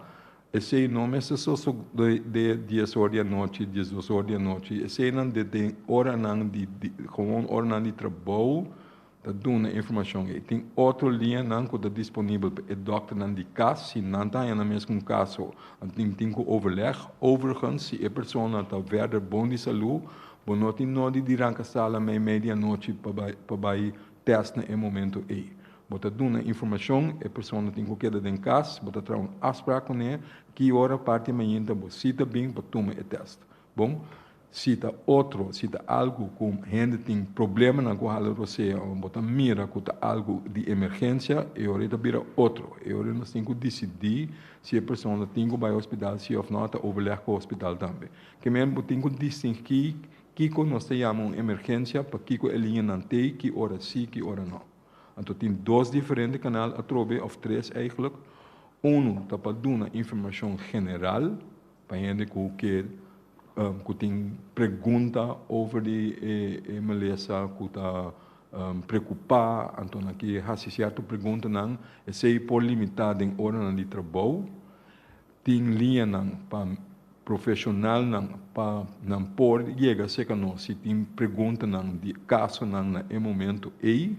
esei no mester sosodé 10 or di anochi, 12 or di anochi. Eseinan den oranan di gewoon oranan di trabou ta duna informashon. I tin otro liñanan ku ta disponibel pa e dòkternan di kas, si nan ta haña nan mes ku un kaso, tin ku overleg. Overigens, si e persona ta verder bon di salú, bo no tin nodi di ranka sala mei mei di anochi pa bai test na e momento ei. Bo ta duna informashon, e persona tin ku keda den kas, bo ta traha un afspraak kuné, ki ora parti mainta bo si ta bin pa tuma e test. Bon, si ta otro, si ta algu ku hende tin problemanan ku hala rosea, òf bo ta mira ku ta algu di emergensia, e ora ta bira otro. E ora nos tin ku disidí si e persona tin ku bai hospital, si òf no, ta overleg ku hospital tambe. Ke men bo tin ku distinguí kiko nos ta yama un emergensia, pa kiko e liñanan t'ei, ki ora si, ki ora no. Anto tin dos diferente kanal atrobe, òf tres eigenlijk. Unu ta pa duna informashon general, pa hende ku tin pregunta over di e malesa, ku ta preokupá, anto nan ke hasi sierto preguntanan, esei por limitá den oranan di trabou. Tin liñanan pa profeshonalnan pa nan por yega serka nos si tin preguntanan di kasonan na e momento ei.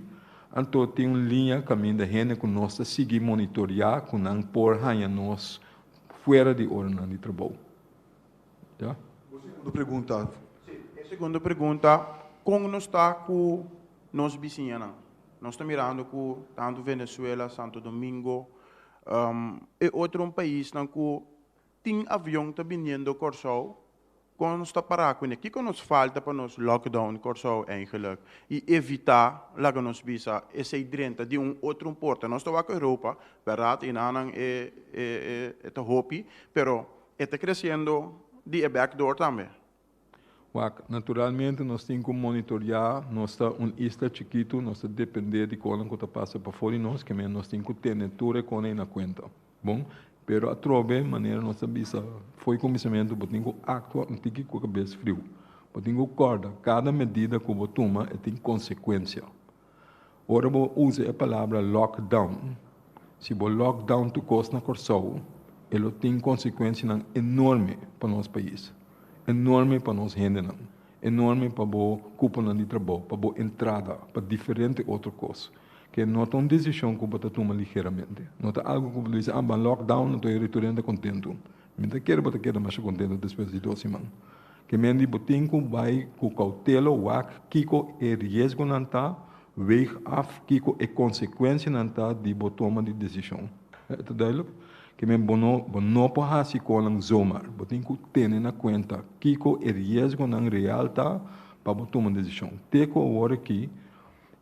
Anto tin un liña kaminda hende ku nos ta sigui monitoreá ku nan por haña nos fuera di oranan di trabou. Ja? Segundo pregunta. Si, e segundo pregunta, kon nos ta ku nos bisiñanan? Nos ta mirando ku tantu Venezuela, Santo Domingo, i otro paisnan ku tin avion ta biniendo Kòrsou, kon nos ta pará kuné? Kiko nos falta pa nos lockdown Kòrsou eigenlijk? I evitá, laga nos bisa, esei drenta di un otro porta. Nos ta wak Europa, bèrdat, i nan e ta hopi, pero e ta kresiendo di e backdoor tambe. Wak, naturalmente nos tin ku monitoreá, nos ta un isla chikitu, nos ta dependé di kosnan ku ta pasa pafó di nos, ke men nos tin ku tene tur e kosnan na kuenta. Bon, pero atrobe manera nos a bisa for di kuminsamentu, bo tin ku aktua un tiki ku kabes friu. Bo tin ku kòrda kada medida ku bo tuma e tin konsekuensia. Ora bo usa e palabra lockdown, si bo lockdown tur kos na Kòrsou, e lo tin konsekuensianan enorme pa nos pais, enorme pa nos hendenan, enorme pa bo kuponan di trabou, pa bo entrada, pa diferente otro kos. Ke no ta un desishon ku bo ta tuma ligeramente. No ta algu ku bo ta bisa, ah, ban lockdown, anto e tur hende kontentu. Mi ta kere bo ta keda masha kontentu despues di 2 siman. Ke men di bo tin ku bai ku koutela, wak kiko e riesgonan ta, weeg af kiko e konsekuensianan ta di bo toma di desishon. Ta duidelijk? Ke men bo no por hasi kosnan zomaar. Bo tin ku tene na kuenta kiko e riesgonan real ta pa bo tuma desishon. Te ku awor aki,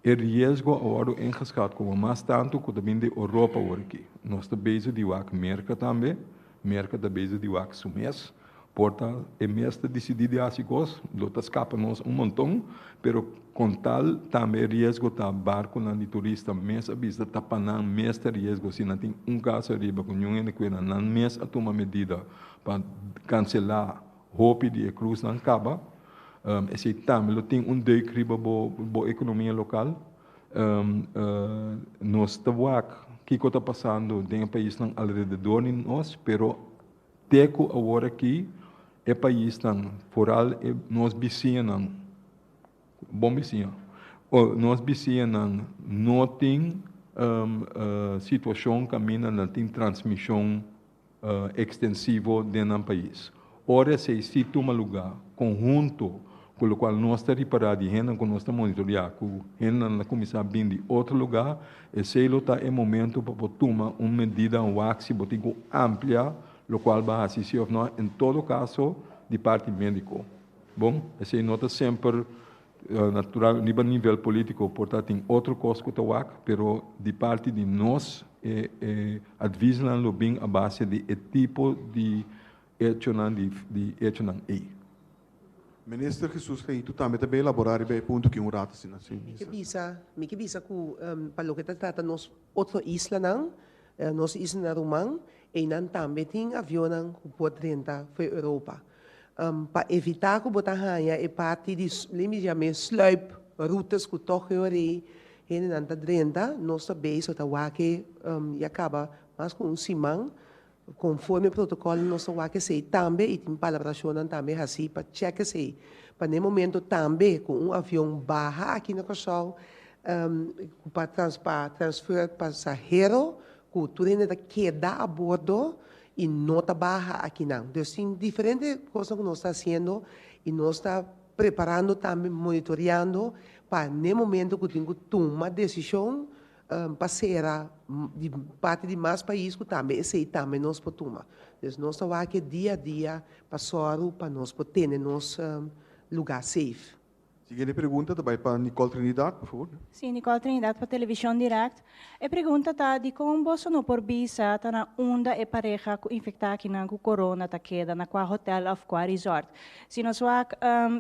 e riesgo a wòrdu ingeschat komo mas tantu ku ta bin di Europa awor aki. Nos ta bezig di wak Merka tambe, Merka ta bezig di wak su mes. Por ta e mes ta disidí di hasi kos, lo ta skapa nos un monton, pero kon tal tambe e riesgo ta barkunan di turista mes a bisa ta pa nan mes ta riesgo si nan tin un kaso ariba ku niun hende kuida nan mes a tuma medida pa kanselá hopi di e cruisenan kaba. Esei tambe lo tin un deuk riba bo ekonomia lokal. Nos ta wak kiko ta pasando den e paisnan alrededor di nos, pero te ku awor aki e paisnan, vooral e nos bisiñanan, bon bisiña, nos bisiñanan no tin situashon kaminda nan tin transmishon ekstensivo den nan pais. Ora esei si tuma lugá konhunto ku lokual nos ta ripará di hendenan ku nos ta monitoreá ku hendenan a kuminsá bin di otro lugá, esei lo ta e momento pa bo tuma un medida, un wak si bo tin ku amplia lokual bo a hasi si òf no, en todo kaso di parti médiko. Bon, esei no ta semper natural riba nivel polítiko por ta tin otro kos ku ta wak, pero di parti di nos e advisnan lo bin a base di e tipo di echonan di echonan ei. Minister Jesus Leito tambe ta bin elabora riba e punto aki un rato asina. Si, Mi ke minister. Bisa, mi ke bisa ku pa loke ta trata nos otro islanan, nos islanan ruman, einan tambe tin avionnan ku por drenta for Europa. Pa evitá ku bo ta haña e parti di, lei mi yam'é sluip routes ku tòg e ora ei hendenan ta drenta, nos ta bezig ta wak e ya kaba mas ku un siman. Konforme protokòl nos ta wak esei tambe i tin palabrashonnan tambe hasí pa chèk esei. Pa n'e momento tambe ku un avion baha aki na Kòrsou ku pa pa transfer pasahero ku tur hende ta keda a bordo i no ta baha akinan. Dus tin diferente kosnan ku nos ta hasiendo i nos ta preparando tambe monitoreando pa n'e momento ku tin ku tuma desishon pa sera di parti di mas pais ku tambe esei tambe nos por tuma. Dus nos ta wak e dia a dia pa sòru pa nos por tene nos lugá safe. Siguiente pregunta ta bai pa Nicole Trinidad, por favor. Sí, Nicole Trinidad pa Televishon Direct. E pregunta ta, dikon boso no por bisa ta na unda e pareha ku infektá akinan ku corona ta keda, na kua hotel òf kua resort? Si nos wak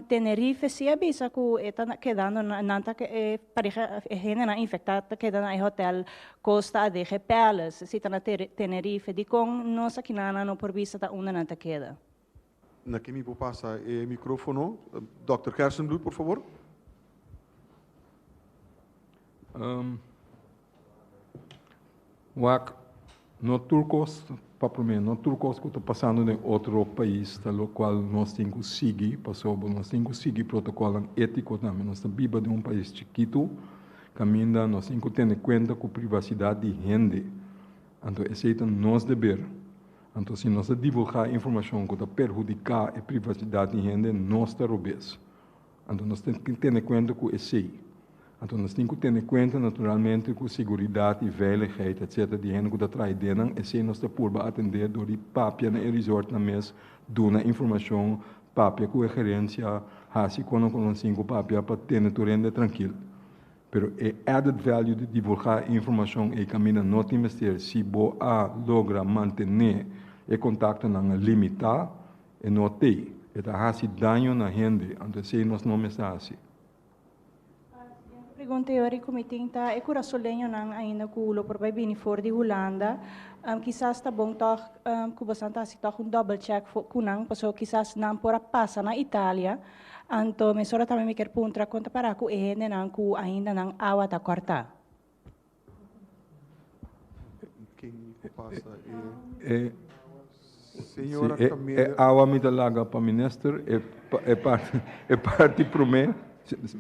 Tenerife sí a bisa ku e ta kedando na, nan ta e pareha e hendenan infektá ta keda na e hotel Costa Adeje Palace, si ta na Tenerife, dikon nos akinana no por bisa ta unda nan ta keda? Na ke mi por pasa e microfono? Dòkter Gerstenbluth, por favor. Wak, no tur kos, pa promé, no tur kos ku ta pasando den otro pais ta lokual nos tin ku sigui, pasobra nos tin ku sigui protokòlnan étiko tambe. Nos ta biba den un pais chikitu kaminda nos tin ku tene kuenta ku privasidat di hende. Anto esei ta nos deber. Anto si nos ta divulgá informashon ku ta perhudiká e privasidat di hende, nos ta robes. Anto nos tin ku tene kuenta ku esei. Anto nos tin ku tene kuenta naturalmente ku seguridat i veiligheid etcetera di hende ku ta traha den nan. Esei nos ta purba atendé dor di papia na e resortnan mes, duna informashon, papia ku e gerensia, hasi kono ku nos tin ku papia pa tene tur hende trankil. Pero e added value di divulgá e informashon ei kaminda no tin mester si bo a logra mantené e kontaktonan limitá. E no t'ei. E ta hasi daño na hende, anto esei nos no mester hasi. Siguiente pregunta Yori ku mi tin ta e kurasoleñonan ainda ku lo por bai bini for di Hulanda, kisas ta bon tòg ku bosan ta hasi tòg un double check ku nan, pasobra kisas nan por a pasa na Italia, anto mesora tambe mi kier puntra kon ta para ku e hendenan ku ainda nan awa ta kòrtá. Ken pasa e e señora Si, e, Camila. e awa mi ta laga pa minister, e, e parti, e parti promé,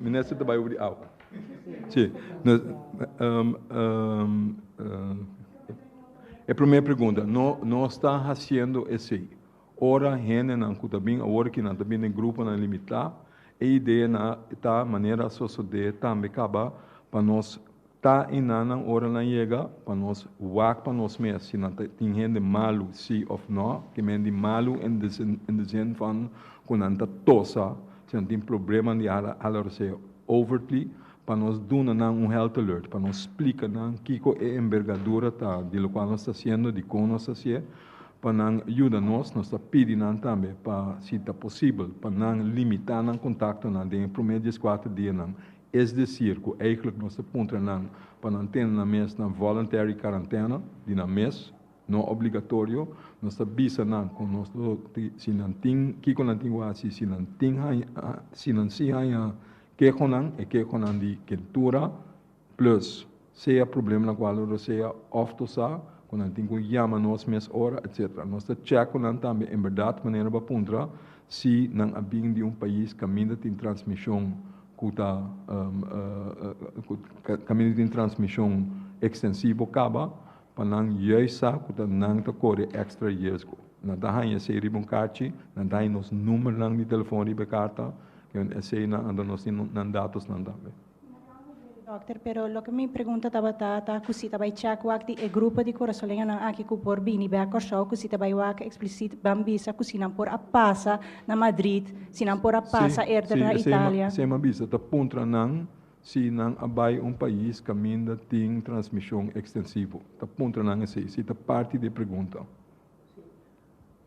minister ta bai over di awa. Si, nos, um, um, uh, e promé pregunta, no, nos ta hasiendo esei. Ora hendenan ku ta bin awor ki nan ta bin den gruponan limitá, e idea na ta manera a sosodé tambe kaba pa nos ta einan ora nan yega, pa nos wak pa nos mes si nan ta tin hende malu si òf nò, ke men di malu in de in de zin van ku nan ta tosa, si nan tin problema di hala hala rosea overtly, pa nos duna nan un health alert, pa nos splika nan kiko e embergadura ta di lokual nos ta hasiendo, dikon nos ta hasié. Pa nan yuda nos, nos ta pidi nan tambe pa, si ta posibel, pa nan limitá nan kontaktonan den e promé dieskuater dianan. Es desir, ku eigentlik nos ta puntra nan pa nan tene nan mes na voluntary karantena di nan mes, no obligatorio. Nos ta bisa nan ku nos lo, si nan tin, kiko nan tin ku hasi si nan tin haña, si nan si haña kehonan, e kehonan di kentura, Plus, sea problemanan ku algo sea òf tosá, ku nan tin ku yama nos mes ora, etcetera. Nos ta chèk ku nan tambe en bèrdat manera bo a puntra si nan a bin di un pais kaminda tin transmishon ku ta kaminda tin transmishon ekstensivo kaba, pa nan juist sa ku ta nan ta kore èkstra riesgo. Nan ta haña esei riba un karchi, nan ta haña nos numbernan di telefòn riba e karta, esei nan anto nos tin nan datosnan tambe. Dokter, pero loke mi pregunta tabata ta ku si ta bai check wak di e grupo di kurasoleñonan aki ku por bini bek Kòrsou, ku si ta bai wak eksplisit ban bisa ku si nan por a pasa na Madrid, si nan por a pasa eerder na Italia. Si, si, esei mi a bisa, ta puntra nan si nan a bai un pais kaminda tin transmishon ekstensivo. Ta puntra nan esei, si ta parti di e pregunta.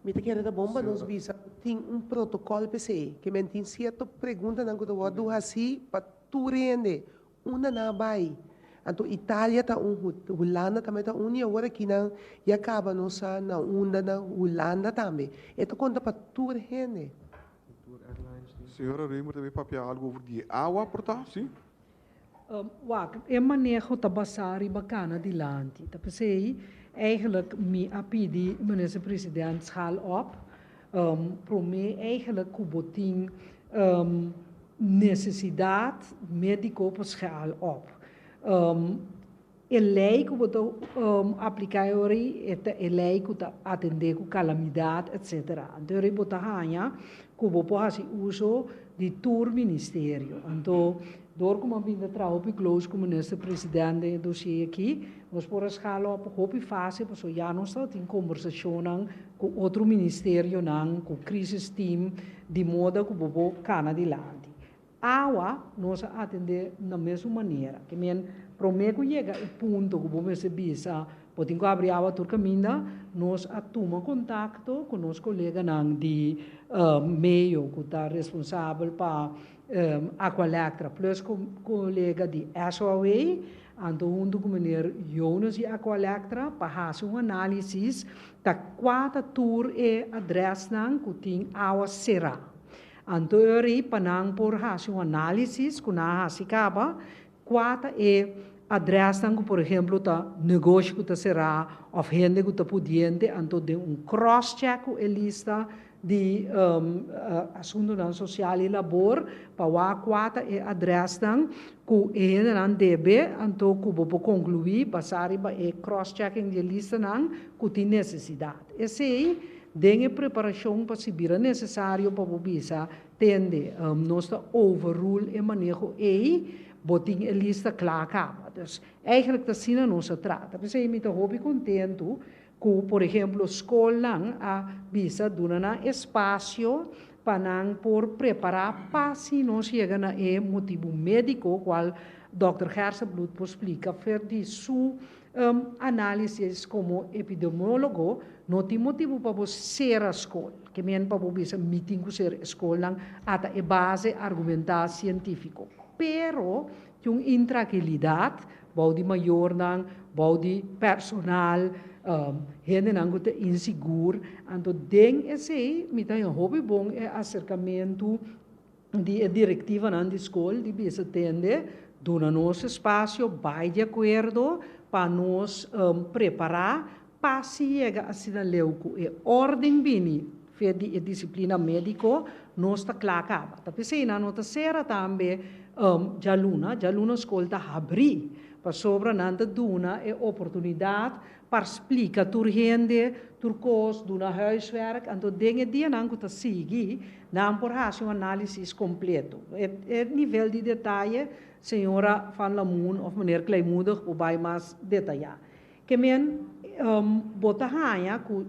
Mi ta kere ta bon pa nos bisa ku tin un protokòl p'esei, ke men tin sierto preguntanan ku ta wòrdu hasí pa tur hende, unda nan a bai. Anto Italia ta un, Hulanda tambe ta un i awor aki nan ya kaba nos sa na unda na Hulanda tambe. E ta konta pa tur hende. Señora Römer tambe papia algu over di e awa por ta, si? Wak, e maneho ta basá riba kana dilanti. Ta p'esei eigenlijk mi a pidi Minister President schaal op, promé eigenlijk ku bo tin nesesidat médiko pa schaal op. E lei ku bo ta apliká e ora ei e ta e lei ku ta atendé ku kalamidat etsetera. Anto e ora ei bo ta haña ku bo por hasi uso di tur ministerio. Anto dor ku mi a bin ta traha hopi close ku minister president den e dosier aki, nos por a skala op hopi fásil pasobra ya nos tabatin kombersashonnan ku otro ministerionan, ku crisis team, di moda ku bo por kana dilanti. Awa nos a atendé na mesun manera. Ke men promé ku yega e punto ku bo mester bisa bo tin ku abri awa tur kaminda, nos a tuma kontakto ku nos koleganan di meyo ku ta responsabel pa Aqualectra plus kolega di SOAW, anto huntu ku meneer Jonas di Aqualectra pa hasi un análisis ta kua ta tur e adrèsnan ku tin awa será. Anto e ora ei pa nan por hasi un análisis ku nan a hasi kaba, kua ta e adrèsnan ku por ehemplo ta negoshi ku ta será òf hende ku ta pudiente, anto den un cross-check ku e lista di asuntunan sosial i labor pa wak kua ta e adrèsnan ku e hendenan debe, anto ku bo por konkluí basá riba e cross-checking di e listanan ku tin nesesidat. Esei Den e preparashon pa si bira nesesario pa bo bisa, Tende, nos ta overrule e maneho ei, bo tin e lista kla kaba. Dus, eigenlijk ta asina nos a trata. P'esei mi ta hopi kontentu ku, por ehemplo, skolnan a bisa duna nan espasio pa nan por prepará pa si nos yega na e motibu médiko, kual dòkter Gerstenbluth por splika fer di su Análisis komo epidemiólogo no tin motibu pa bo sera skol. Ke men pa bo bisa mi tin ku sera e skolnan ata e base argumentá sientífiko. Pero tin un intrakilidat bou di mayornan, bou di personal, hendenan ku ta insigur. Anto den esei mi ta haña hopi bon e aserkamentu di e direktivanan di skol di bisa tende, duna nos espasio, bai di akuerdo pa nos prepará pa si yega asina leu ku e órden bini fe di e disiplina médiko, nos ta kla kaba. Ta p'esei nan no ta sera tambe djaluna, djaluna skol ta habrí, pasobra nan ta duna e oportunidat Pa splika tur hende tur kos, duna huiswerk, anto den e dianan ku ta sigui nan por hasi un análisis kompleto. E nivel di detaye señora Van Lamoen òf meneer Kleinmoedig por bai mas detayá. Ke men bo ta haña ku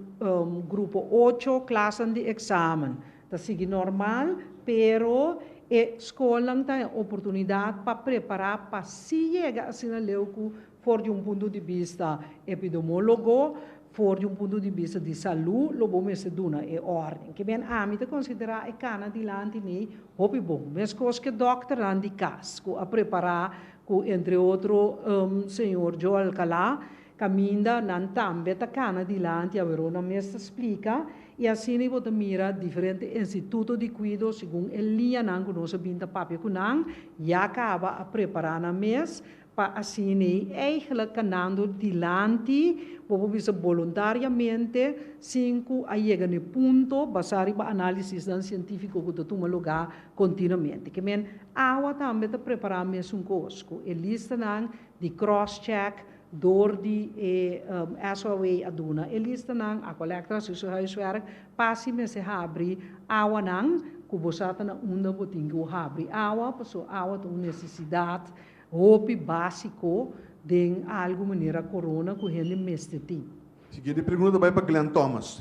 grupo ocho klasan di eksamen ta sigui normal, pero e skolnan ta haña oportunidat pa prepará pa si yega asina leu ku For di un punto di bista epidemólogo, for di un punto di bista di salú lo bo mester duna e órden. Ke men ami ta konsiderá e kana dilanti mi hopi bon. Meskos ke dòkternan di kas ku a prepará ku entre otro señor Joe Alcalá, kaminda nan tambe ta kana dilanti aweró nan mes ta splika i asina bo ta mira diferente instituto di kuido segun e liñanan ku nos a bin ta papia ku nan ya kaba a prepará nan mes Pa asina eigenlijk kanando dilanti, bo por bisa boluntariamente, sin ku a yega na e punto, basá riba análisisnan sientífiko ku ta tuma lugá kontinuamente. Ke men awa tambe ta prepará mesun kos, ku e listanan di cross-check dor di e SOAW a duna e listanan, Aqualectra hasi su huiswerk, pa si mester habri awanan, ku bo sa ta na unda bo tin ku habri awa, pasobra awa ta un nesesidat Hopi básiko den algu manera corona ku hende mester tin. Siguiente pregunta ta bai pa Glenn Thomas.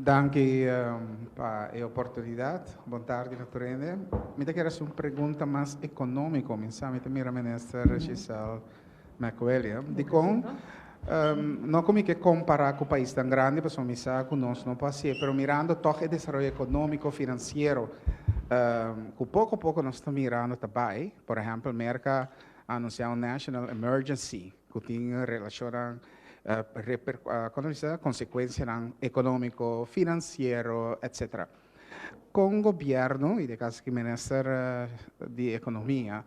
Danki pa e oportunidat. Bon tardi na tur hende. Mi ta kere hasi un pregunta mas ekonómiko. Mi sa mi ta mira Minister Giselle McWilliam. Dikon? No ku mi ke kompará ku paisnan grandi, pasobra mi sa ku nos no por hasié, pero mirando tòg e desaroyo ekonómiko, finansiero, ku poko poko nos ta mirando ta bai, por ehèmpel Merka a anunsiá un national emergency ku tin relashonnan, komo bisa, konsekuensianan ekonómiko, finansiero, etcetera. Kon gobièrnu, i den kaso aki minister di ekonomia,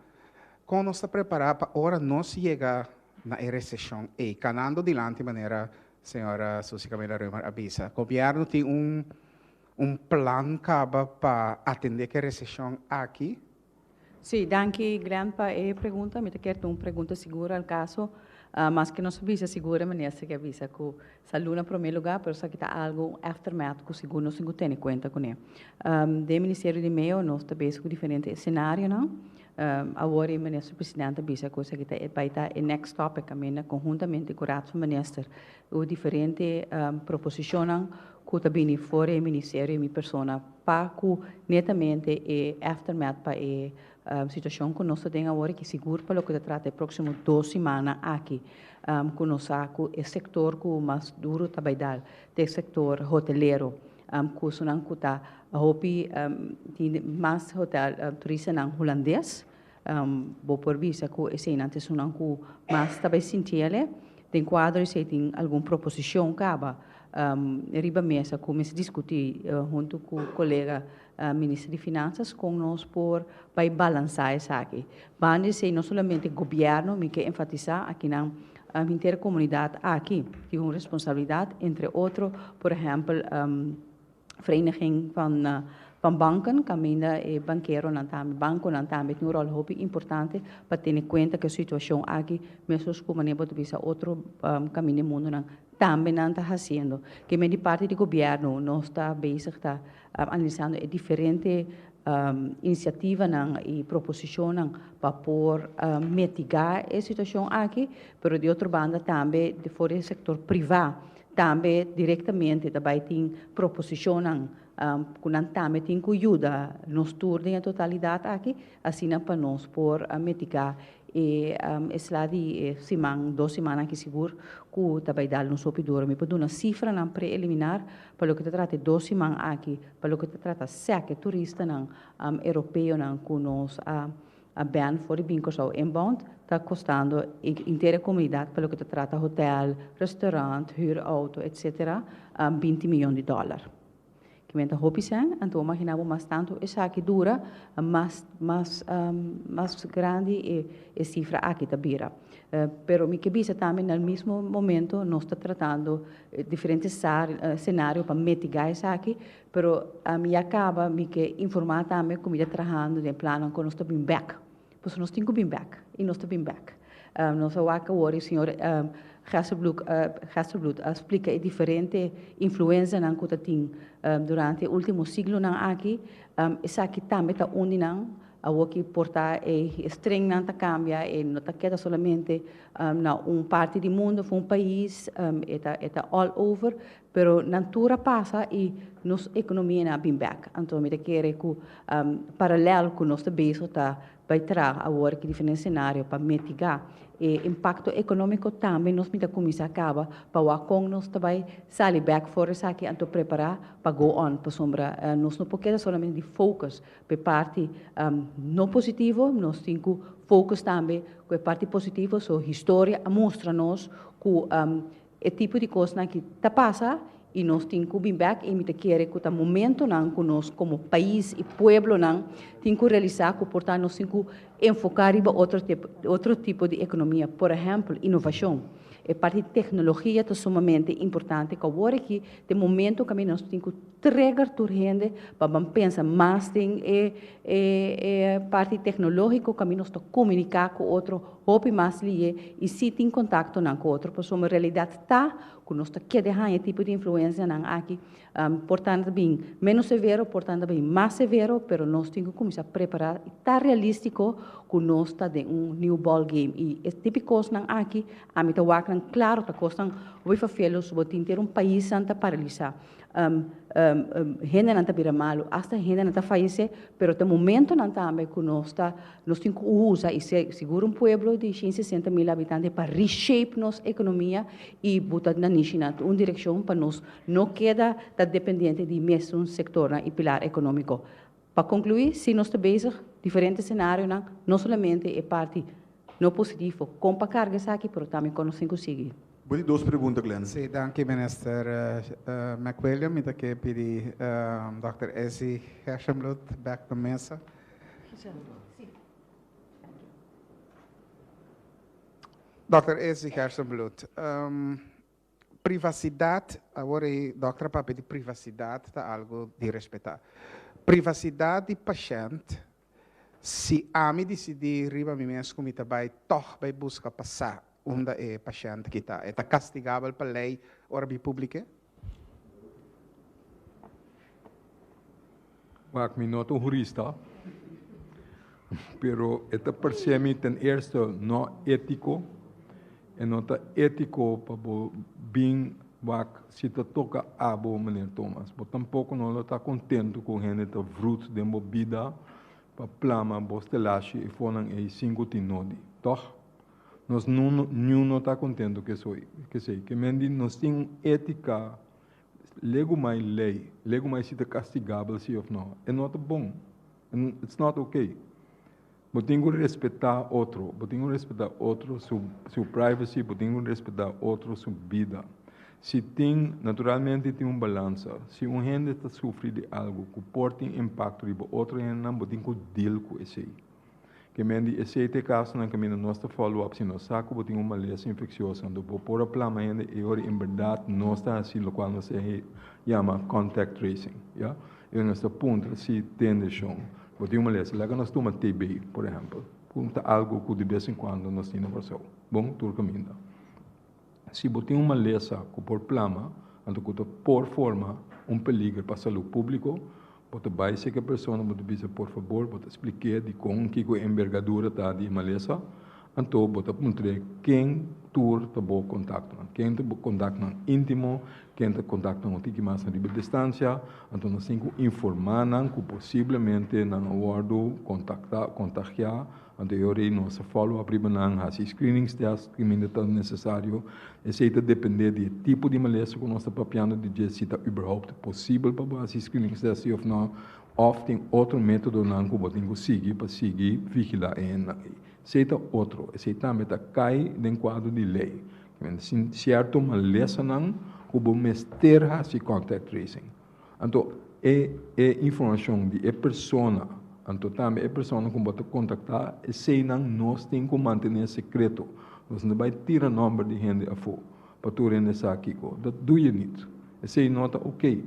kon nos ta prepará pa ora nos yega na e reseshon ei, kanando dilanti manera señora Suzy Camelia Römer a bisa? Gobièrnu tin un un plan kaba pa atendé ku e reseshon aki? Sí, danki Glenn pa e pregunta. Mi ta kere ta un pregunta sigur al kaso. Maske nos a bisa sigur e minister ke a bisa ku salú na promé lugá, pero esaki ta algu, un aftermath ku sigur nos tin ku tene kuenta kuné. Den Ministerio di Meo nos ta bezig ku diferente esenarionan. Awor e minister presidente a bisa ku esaki ta bai ta e next topic kaminda konhuntamente ku Raad van Minister ku diferente proposishonnan ku ta bini for e ministerio i mi persona pa ku netamente e aftermath pa e situashon ku nos ta den awor i ki sigur pa loke ta trata e próksimo dos simannan aki ku nos sa ku e sektor ku mas duru ta bai dal ta e sektor hotelero ku esunnan ku ta hopi tin mas hotel turistanan hulandes. Bo por bisa ku eseinan ta esunnan ku mas ta bai sinti el'e. Den kuadro esei tin algun proposishon kaba riba mesa ku mester diskutí huntu ku kolega minister di Finansas kon nos por bai balansá esaki. Banda esei no solamente gobièrnu, mi ke enfatisá akinan henter komunidat aki tin un responsabilidat, entre otro por ehèmpel Vereniging van van Banken kaminda e bankeronan tambe, bankonan tambe tin un ròl hopi importante pa tene kuenta ku e situashon aki, meskos ku manera bo ta bisa otro kaminda e mundonan tambe nan ta hasiendo. Ke men di parti di gobièrnu nos ta bezig ta analisando e diferente inisiativanan i proposishonnan pa por mitigá e situashon aki, pero di otro banda tambe for di e sektor privá Tambe direktamente ta bai tin proposishonnan ku nan tambe tin ku yuda nos tur den e totalidat aki, asina pa nos por mitigá e esla di e siman, dos simannan aki sigur ku ta bai dal nos hopi duro. Mi por duna sifranan preeliminar pa loke ta trata e dos siman aki, pa loke ta trata sèk e turistanan europeonan ku nos a A ban for di bin Kòrsou inbound ta kostando inter e komunidat pa loke ta trata hotel, restaurant, hür outo etc. 20 miyon di dòler. Kimen ta hopi sèn, anto bo magina bo mas tantu esaki dura, mas mas mas grandi e e sifra aki ta bira. Pero mi ke bisa tambe na mismo momento nos ta tratando diferente senario pa mitiga esaki, Pero ami ya caba, mi ke informa tambe cu mi ta trahando den plannan cu nos ta bin bek. Pasobra nos tin cu bin bek y nos ta bin bek. Nos a wak awor y señor Gestelbloed a splica e diferente influenzanan cu ta tin durante e ultimo siglonan aki. Esaki tambe ta un di nan. Awor ki por ta e stringnan ta cambia, e no ta keda solamente na un parti di mundo of un pais, e ta e ta all over, pero nan tur a pasa y nos economia a bin bek. Anto mi ta kere cu paralel cu nos ta bezig ta bai traha awor ki diferente scenario pa mitiga e impacto economico tambe nos mi ta cuminsa caba pa wak con nos ta bai sali bek for esaki anto prepara pa go on pasobra nos no por keda solamente di focus Pa e parti no positivo, nos tin ku focus tambe ku e parti positivo, so historia a mustra nos ku e tipo di kosnan aki ta pasa i nos tin ku bin bek i mi ta kere ku ta momentonan ku nos komo pais i pueblonan tin ku realisá ku por ta nos tin ku enfoká riba otro otro tipo di ekonomia, por ehèmpel inovashon. E parti di teknologia ta sumamente importante ku awor aki ta e momento kaminda nos tin ku trigger tur hende pa ban pensa mas den e e e parti teknológiko kaminda nos ta komuniká ku otro hopi mas lihe i si tin kontaktonan ku otro pasobra realidat ta ku nos ta keda haña e tipo di influensianan aki por ta ta bin menos severo por ta ta bin mas severo pero nos tin ku kuminsá prepará i ta realístiko ku nos ta den un new ball game i e tipo di kosnan aki ami ta wak nan klaro ta kosnan hopi fafelos bo tin ter un paisnan ta paralisá. Hendenan ta bira malu, asta hendenan ta fayesé, pero ta momentonan tambe ku nos ta nos tin ku usa i sigur un pueblo di 160 mil habitante pa reshape nos ekonomia i buta nanishi na un direkshon pa nos no keda ta dependiente di mesun sektornan i pilar ekonómiko. Pa konkluí, si nos ta bezig diferente senarionan, no solamente e parti no positivo kon pa karga esaki, pero tambe kon nos tin ku sigui. Bo di dos pregunta, Glenn. Sí, danki Minister McWilliam. Mi ta ke pidi Dòkter Ezzy Gerstenbluth bèk na mesa. Dòkter Ezzy Gerstenbluth, privasidat, awor e dòkter a papia di privasidat ta algu di respetá. Privasidat di pashènt, si ami disidí riba mi mes ku mi ta bai tòg bai buska pa sa unda e pashènt ki ta, e ta kastigabel pa lei ora mi publik'é? Wak, mi no ta un hurista, pero e ta parse mi ten eerste no étiko, e no ta étiko pa bo bin wak si ta toka abo, meneer Thomas. Bo tampoko no lo ta kontentu ku hende ta vrut den bo bida pa plama bo stelashi i fonan ei sin ku tin nodi, tòg? Nos niun no ta kontentu ku esei. Ke men di nos tin un étika Legu mai lei, legu mai si ta kastigabel si of no, e no ta bon. It's not okay. Bo tin ku respetá otro, bo tin ku respetá otro su su privacy, bo tin ku respetá otro su bida. Si tin, naturalmente tin un balansa. Si un hende ta sufri di algu ku por tin impakto riba otro hendenan, bo tin ku deal ku esei. Ke men di esei ta e kasonan kaminda nos ta follow up si nos sa ku bo tin un malesa infeksioso anto bo por a plama hende e ora en bèrdat nos ta hasi lokual nos ta yama contact tracing ya e nos ta puntra si tende shon bo tin un malesa laga nos tuma TB por ehèmpel ku ta algu ku di bes en kuando nos tin na Kòrsou bon tur kaminda si bo tin un malesa ku por plama anto ku ta por forma un peliger pa salú públiko Bo ta bai seka e persona, bo ta bisa por fabor, bo ta splik'é dikon kiko e embergadura ta di e malesa, anto bo ta puntr'é ken tur ta bo kontaktonan, ken ta bo kontaktonan íntimo, ken ta kontaktonan un tiki mas na riba distansia, anto nos tin ku informá nan ku posiblemente nan a wòrdu kontaktá, kontagiá, anto e ora ei nos ta follow up riba nan, hasi screenings test kaminda ta nesesario. Esei ta dependé di e tipo di malesa ku nos ta papiando di dje, si ta überhaupt posibel pa bo hasi screenings test si òf nò, òf tin otro métodonan ku bo tin ku sigui pa sigui vigilá e hendenan ei. Esei ta otro, esei tambe ta kai den kuadro di lei. Sin sierto malesanan ku bo mester hasi contact tracing. Anto e e informashon di e persona, anto tambe e persona ku bo ta kontaktá, eseinan nos tin ku mantené sekreto. Nos no ta bai tira nòmber di hende afó pa tur hende sa kiko. Dat doe je niet. Esei no ta oké.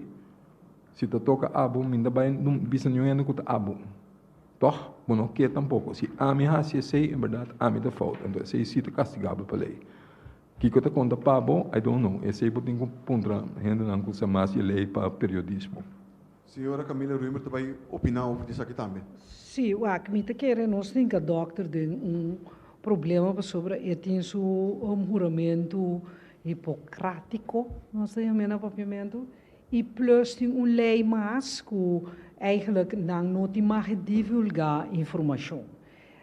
Si ta toka abo, mi no ta bai bisa niun hende ku ta abo. Tòg, bo no ke tampoko. Si ami hasi esei, en bèrdat ami ta fout. Anto esei si ta kastigabel pa lei. Kiko ta konta pa bo? I don't know. Esei bo tin ku puntra hendenan ku sa mas di lei pa periodismo. Señora Camila Römer ta bai opiná over di esaki tambe. Sí, wak, mi ta kere nos tin ka dòkter den un problema pasobra e tin su huramentu hipocratico, nos ta yam'é na papiamentu, i plus tin un lei mas ku eigenlijk nan no tin mag divulgá informashon.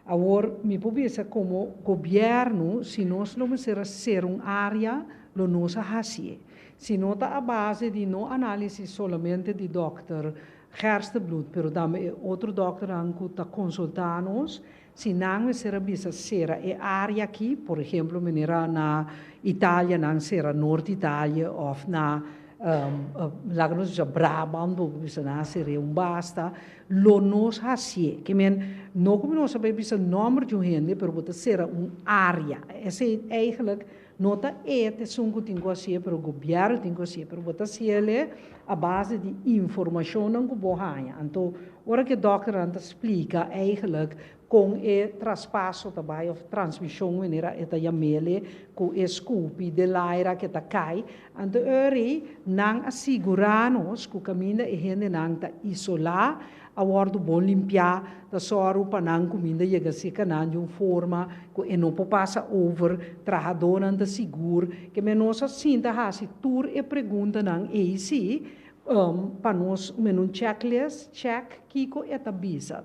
Awor, mi por bisa komo gobièrnu, si nos lo mester a sera un área, lo nos a hasié. Si no ta a base di no análisis solamente di dòkter Gerstenbluth, pero tambe e otro dòkternan ku ta konsultá nos, si nan mester a bisa sera e área aki, por ehemplo manera na Italia nan sera Noord Italië òf na laga nos bisa Brabant, bo por bisa nan a ser'é un basta, lo nos hasié. Ke men, no ku nos a bai bisa nòmber di un hende, pero bo ta sera un área. Esei eigenlijk no ta e ta esun ku tin ku hasié, pero gobièrnu tin ku hasié. Pero bo ta hasiel a base di informashonnan ku bo haña. Anto, ora ku e dòkternan ta splika eigenlijk Kon e traspaso ta bai of transmishon manera e ta yam'ele ku e skupi de laira ke ta kai. Anto eri nan a sigurá nos ku kaminda e hendenan ta isolá a wòrdu bon limpiá, ta sòru pa nan kuminda yega serka nan di un forma ku e no por pasa over, trahadónan ta sigur. Ke men nos a sinta hasi tur e preguntanan ei si. Pa nos men un checklist, check kiko e ta bisa.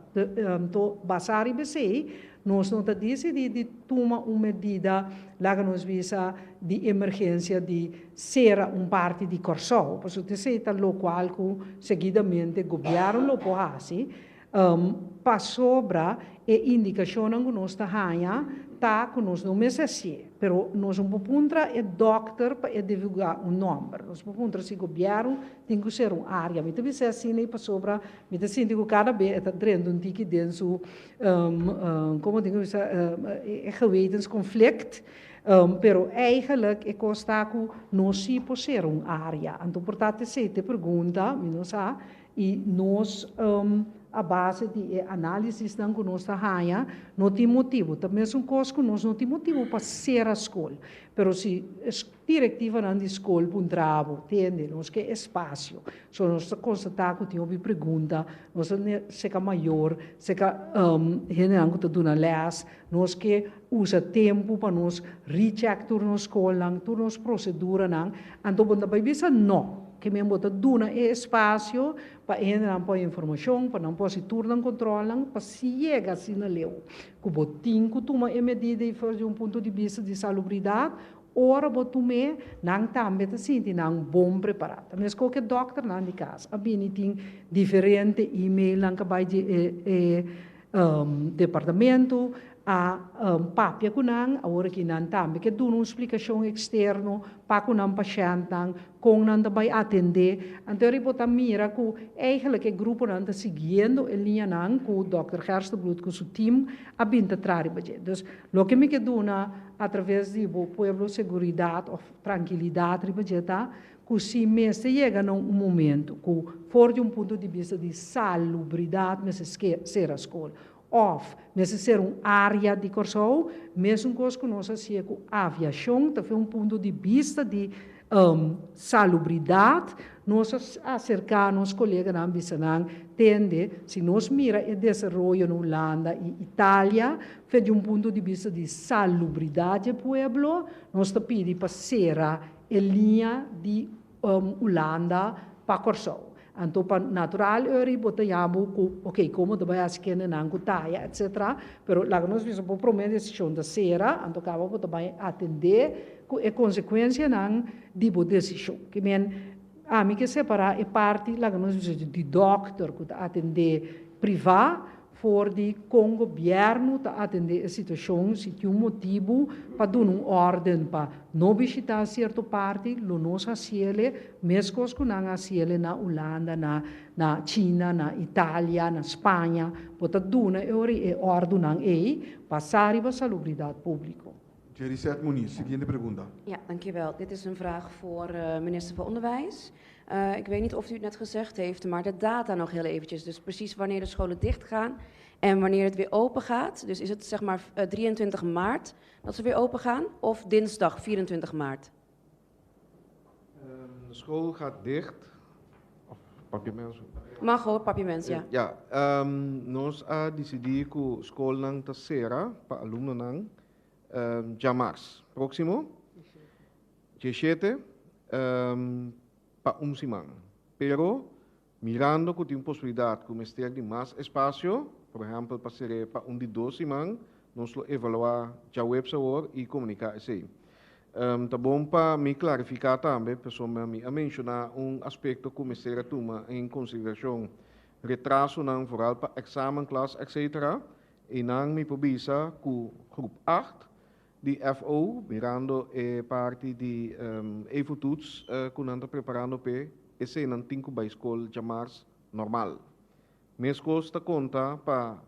Anto basá riba esei, nos no ta disidí di tuma un medida, laga nos bisa, di emergensia di sera un parti di Kòrsou. Pasobra esei ta lokual ku seguidamente gobièrnu lo por hasi. Pasobra e indikashonnan ku nos ta haña ta ku nos no mester hasié, pero nos no por puntra e dòkter pa e divulgá un nòmber. Nos por puntra si gobièrnu tin ku ser un área. Mi ta bisa asina ei pasobra mi ta sinti ku kada be e ta drenta un tiki den su, komo tin ku bisa, e gewetenskonflikt. Pero eigenlijk e kos ta ku nos sí por ser un área. Anto por ta esei ta e pregunta, mi no sa. I nos, a base di e análisisnan ku nos ta haña, no tin motibu. Ta mesun kos ku nos no tin motibu pa sera skol. Pero si direktivanan di skol puntra bo, tende, nos ke espasio. So nos ta konstatá ku tin hopi pregunta, nos ta seka mayor, seka hendenan ku ta duna lès, nos ke usa tempu pa nos recheck tur nos skolnan, tur nos proseduranan. Anto bo no ta bai bisa nò. Ke men bo ta duna e espasio pa e hendenan por informashon, pa nan por hasi tur nan kontrolnan, pa si yega asina leu ku bo tin ku tuma e medida ei for di un punto di bista di salubridat, ora bo tum'é, nan tambe ta sinti nan bon prepará. Ta meskos ku e dòkternan di kas a bini tin diferente emailnan ku a bai di e Departamento a papia ku nan, awor aki nan tambe ke duna un splikashon eksterno pa ku nan pashèntnan, kon nan ta bai atendé. Anto eri bo ta mira ku eigenlijk e gruponan ta siguiendo e liñanan ku dòkter Gerstenbluth ku su tim a bin ta traha riba dje. Dus loke mi ke duna atraves di bo pueblo seguridat òf trankilidat riba dje ta ku si mester yega na un momento ku for di un punto di bista di salubridat mester sera skol òf mester sera un área di Kòrsou, mesun kos ku nos hasié ku aviashon ta for un punto di bista di salubridat, nos a aserká nos koleganan bisa nan, tende, si nos mira e desaroyo na Hulanda i Italia, for di un punto di bista di salubridat di e pueblo, nos ta pidi pa sera e liña di Hulanda pa Kòrsou. Anto pa natural ori bo ta yama ku ok komo ta bai hasi kendenan ku taya etcetera pero laga nos bisa bo prome desishon ta sera anto kaba bo ta bai atende ku e konsekuensianan di bo desishon. Ke men ami ke separa e parti laga nos bisa di dòkter ku ta atende privá For di kon gobièrnu ta atendé e situashon, si tin un motibu pa duna un órden pa no bishitá sierto parti, lo nos hasiele meskos ku nan a hasiele na Hulanda, na na China, na Italia, na Spaña. Bo ta duna e ora e òrdunan ei basá riba salubridat públiko. Jerisette Muniz, siguiente pregunta. Ja, dankjewel. Dit is een vraag voor minister van Onderwijs. Ik weet niet of u het net gezegd heeft, maar de data nog heel eventjes. Dus precies wanneer de scholen dicht gaan en wanneer het weer open gaat. Dus is het zeg maar 23 maart dat ze weer open gaan of dinsdag 24 maart? De school gaat dicht. Of Papiamento. Mag hoor, Papiamento, ja. Ja, nos a disidí ku skolnan ta sera pa alumnonan djamars próksimo, 17, pa un siman. Pero mirando ku tin posibilidat ku mester di mas espasio, por ehèmpel pa ser'é pa un di dos siman, nos lo evaluá djaweps awor i komuniká esei. Ta bon pa mi klarifiká tambe, pasobra mi a menshoná un aspekto ku mester a tuma en konsiderashon, retrasonan vooral pa èksamenklas etcetera, Einan mi por bisa ku groep acht di FO, mirando e parti di evotoets ku nan ta preparando p'e, eseinan tin ku bai skol djamars normal. Meskos ta konta pa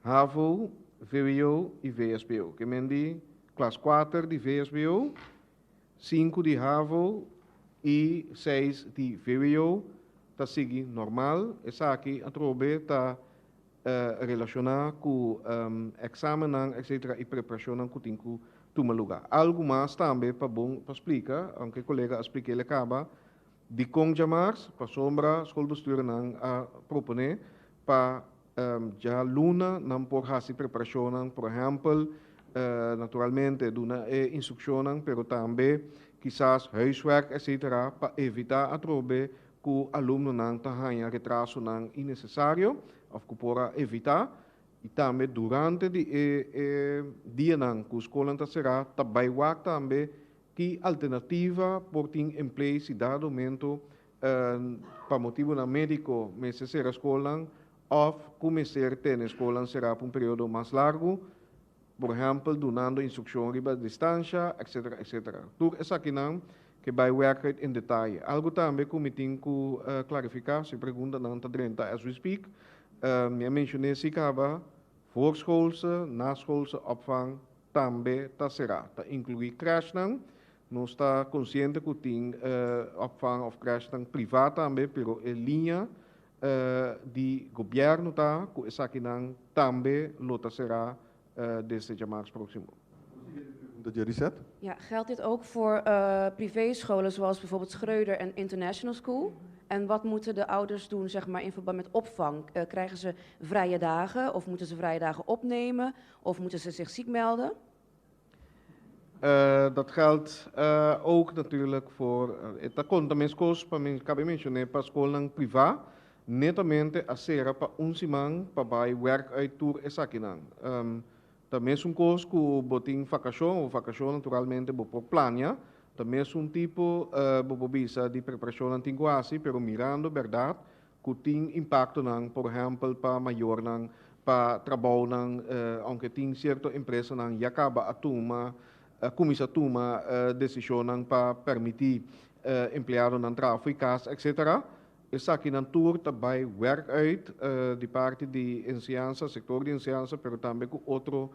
havo, vwo i vsbo. Ke men di klas kuater di vsbo, sinku di havo i seis di vwo ta sigui normal. Esaki atrobe ta relashoná ku èksamennan etcetera i preparashonnan ku tin ku tuma lugá. Algu mas tambe pa bon pa splika, aunke kolega a splik'é el a kaba, dikon djamars? Pasobra skolbestuurnan a proponé pa djaluna nan por hasi preparashonnan, por ehèmpel, naturalmente duna e instrukshonnan, pero tambe kisas huiswerk etcetera pa evitá atrobe. ku alumnonan ta haña retrasonan innesesario òf ku por a evitá i tambe durante di e e dianan ku skolnan ta será ta bai wak tambe ki alternativa por tin en place si dado momento pa motibunan médiko mester sera skolnan òf ku mester tene skolnan será pa un periodo mas largu. Por ehèmpel dunando instrukshon riba distansha, etcetera, etcetera. Tur esakinan ke bai wèrk uit en detaye. Algu tambe ku mi tin ku klarifiká, si preguntanan ta drenta as we speak, mi a menshoné si kaba, voorschoolse, naschoolse opvang tambe ta será. Ta inkluí krèshnan, nos ta konsiente ku tin opvang òf krèshnan privá tambe, pero e liña di gobièrnu ta ku esakinan tambe lo ta será desde djamars próksimo. Pregunta Jerisette. Ja, geldt dit ook voor privéscholen zoals bijvoorbeeld Schreuder en International School? En wat moeten de ouders doen, zeg maar, in verband met opvang? Krijgen ze vrije dagen of moeten ze vrije dagen opnemen of moeten ze zich ziek melden? Dat geldt ook natuurlijk voor, e ta konta meskos pa mi kabe menshoné pa skolnan privá, netamente a sera pa un siman pa bai wèrk uit tur esakinan. Ta mesun kos ku bo tin vakashon, bo vakashon naturalmente bo por plania, ta mesun tipo bo por bisa di preparashonnan tin ku hasi, pero mirando bèrdat ku tin impaktonan, por ehèmpel pa mayornan, pa trabounan, ounke tin sierto empresanan ya kaba a tuma, a kuminsá tuma desishonnan pa permití empleadonan traha fo'i kas, etcetera. Esakinan tur ta bai wèrk uit di parti di enseñansa, sektor di enseñansa, pero tambe ku otro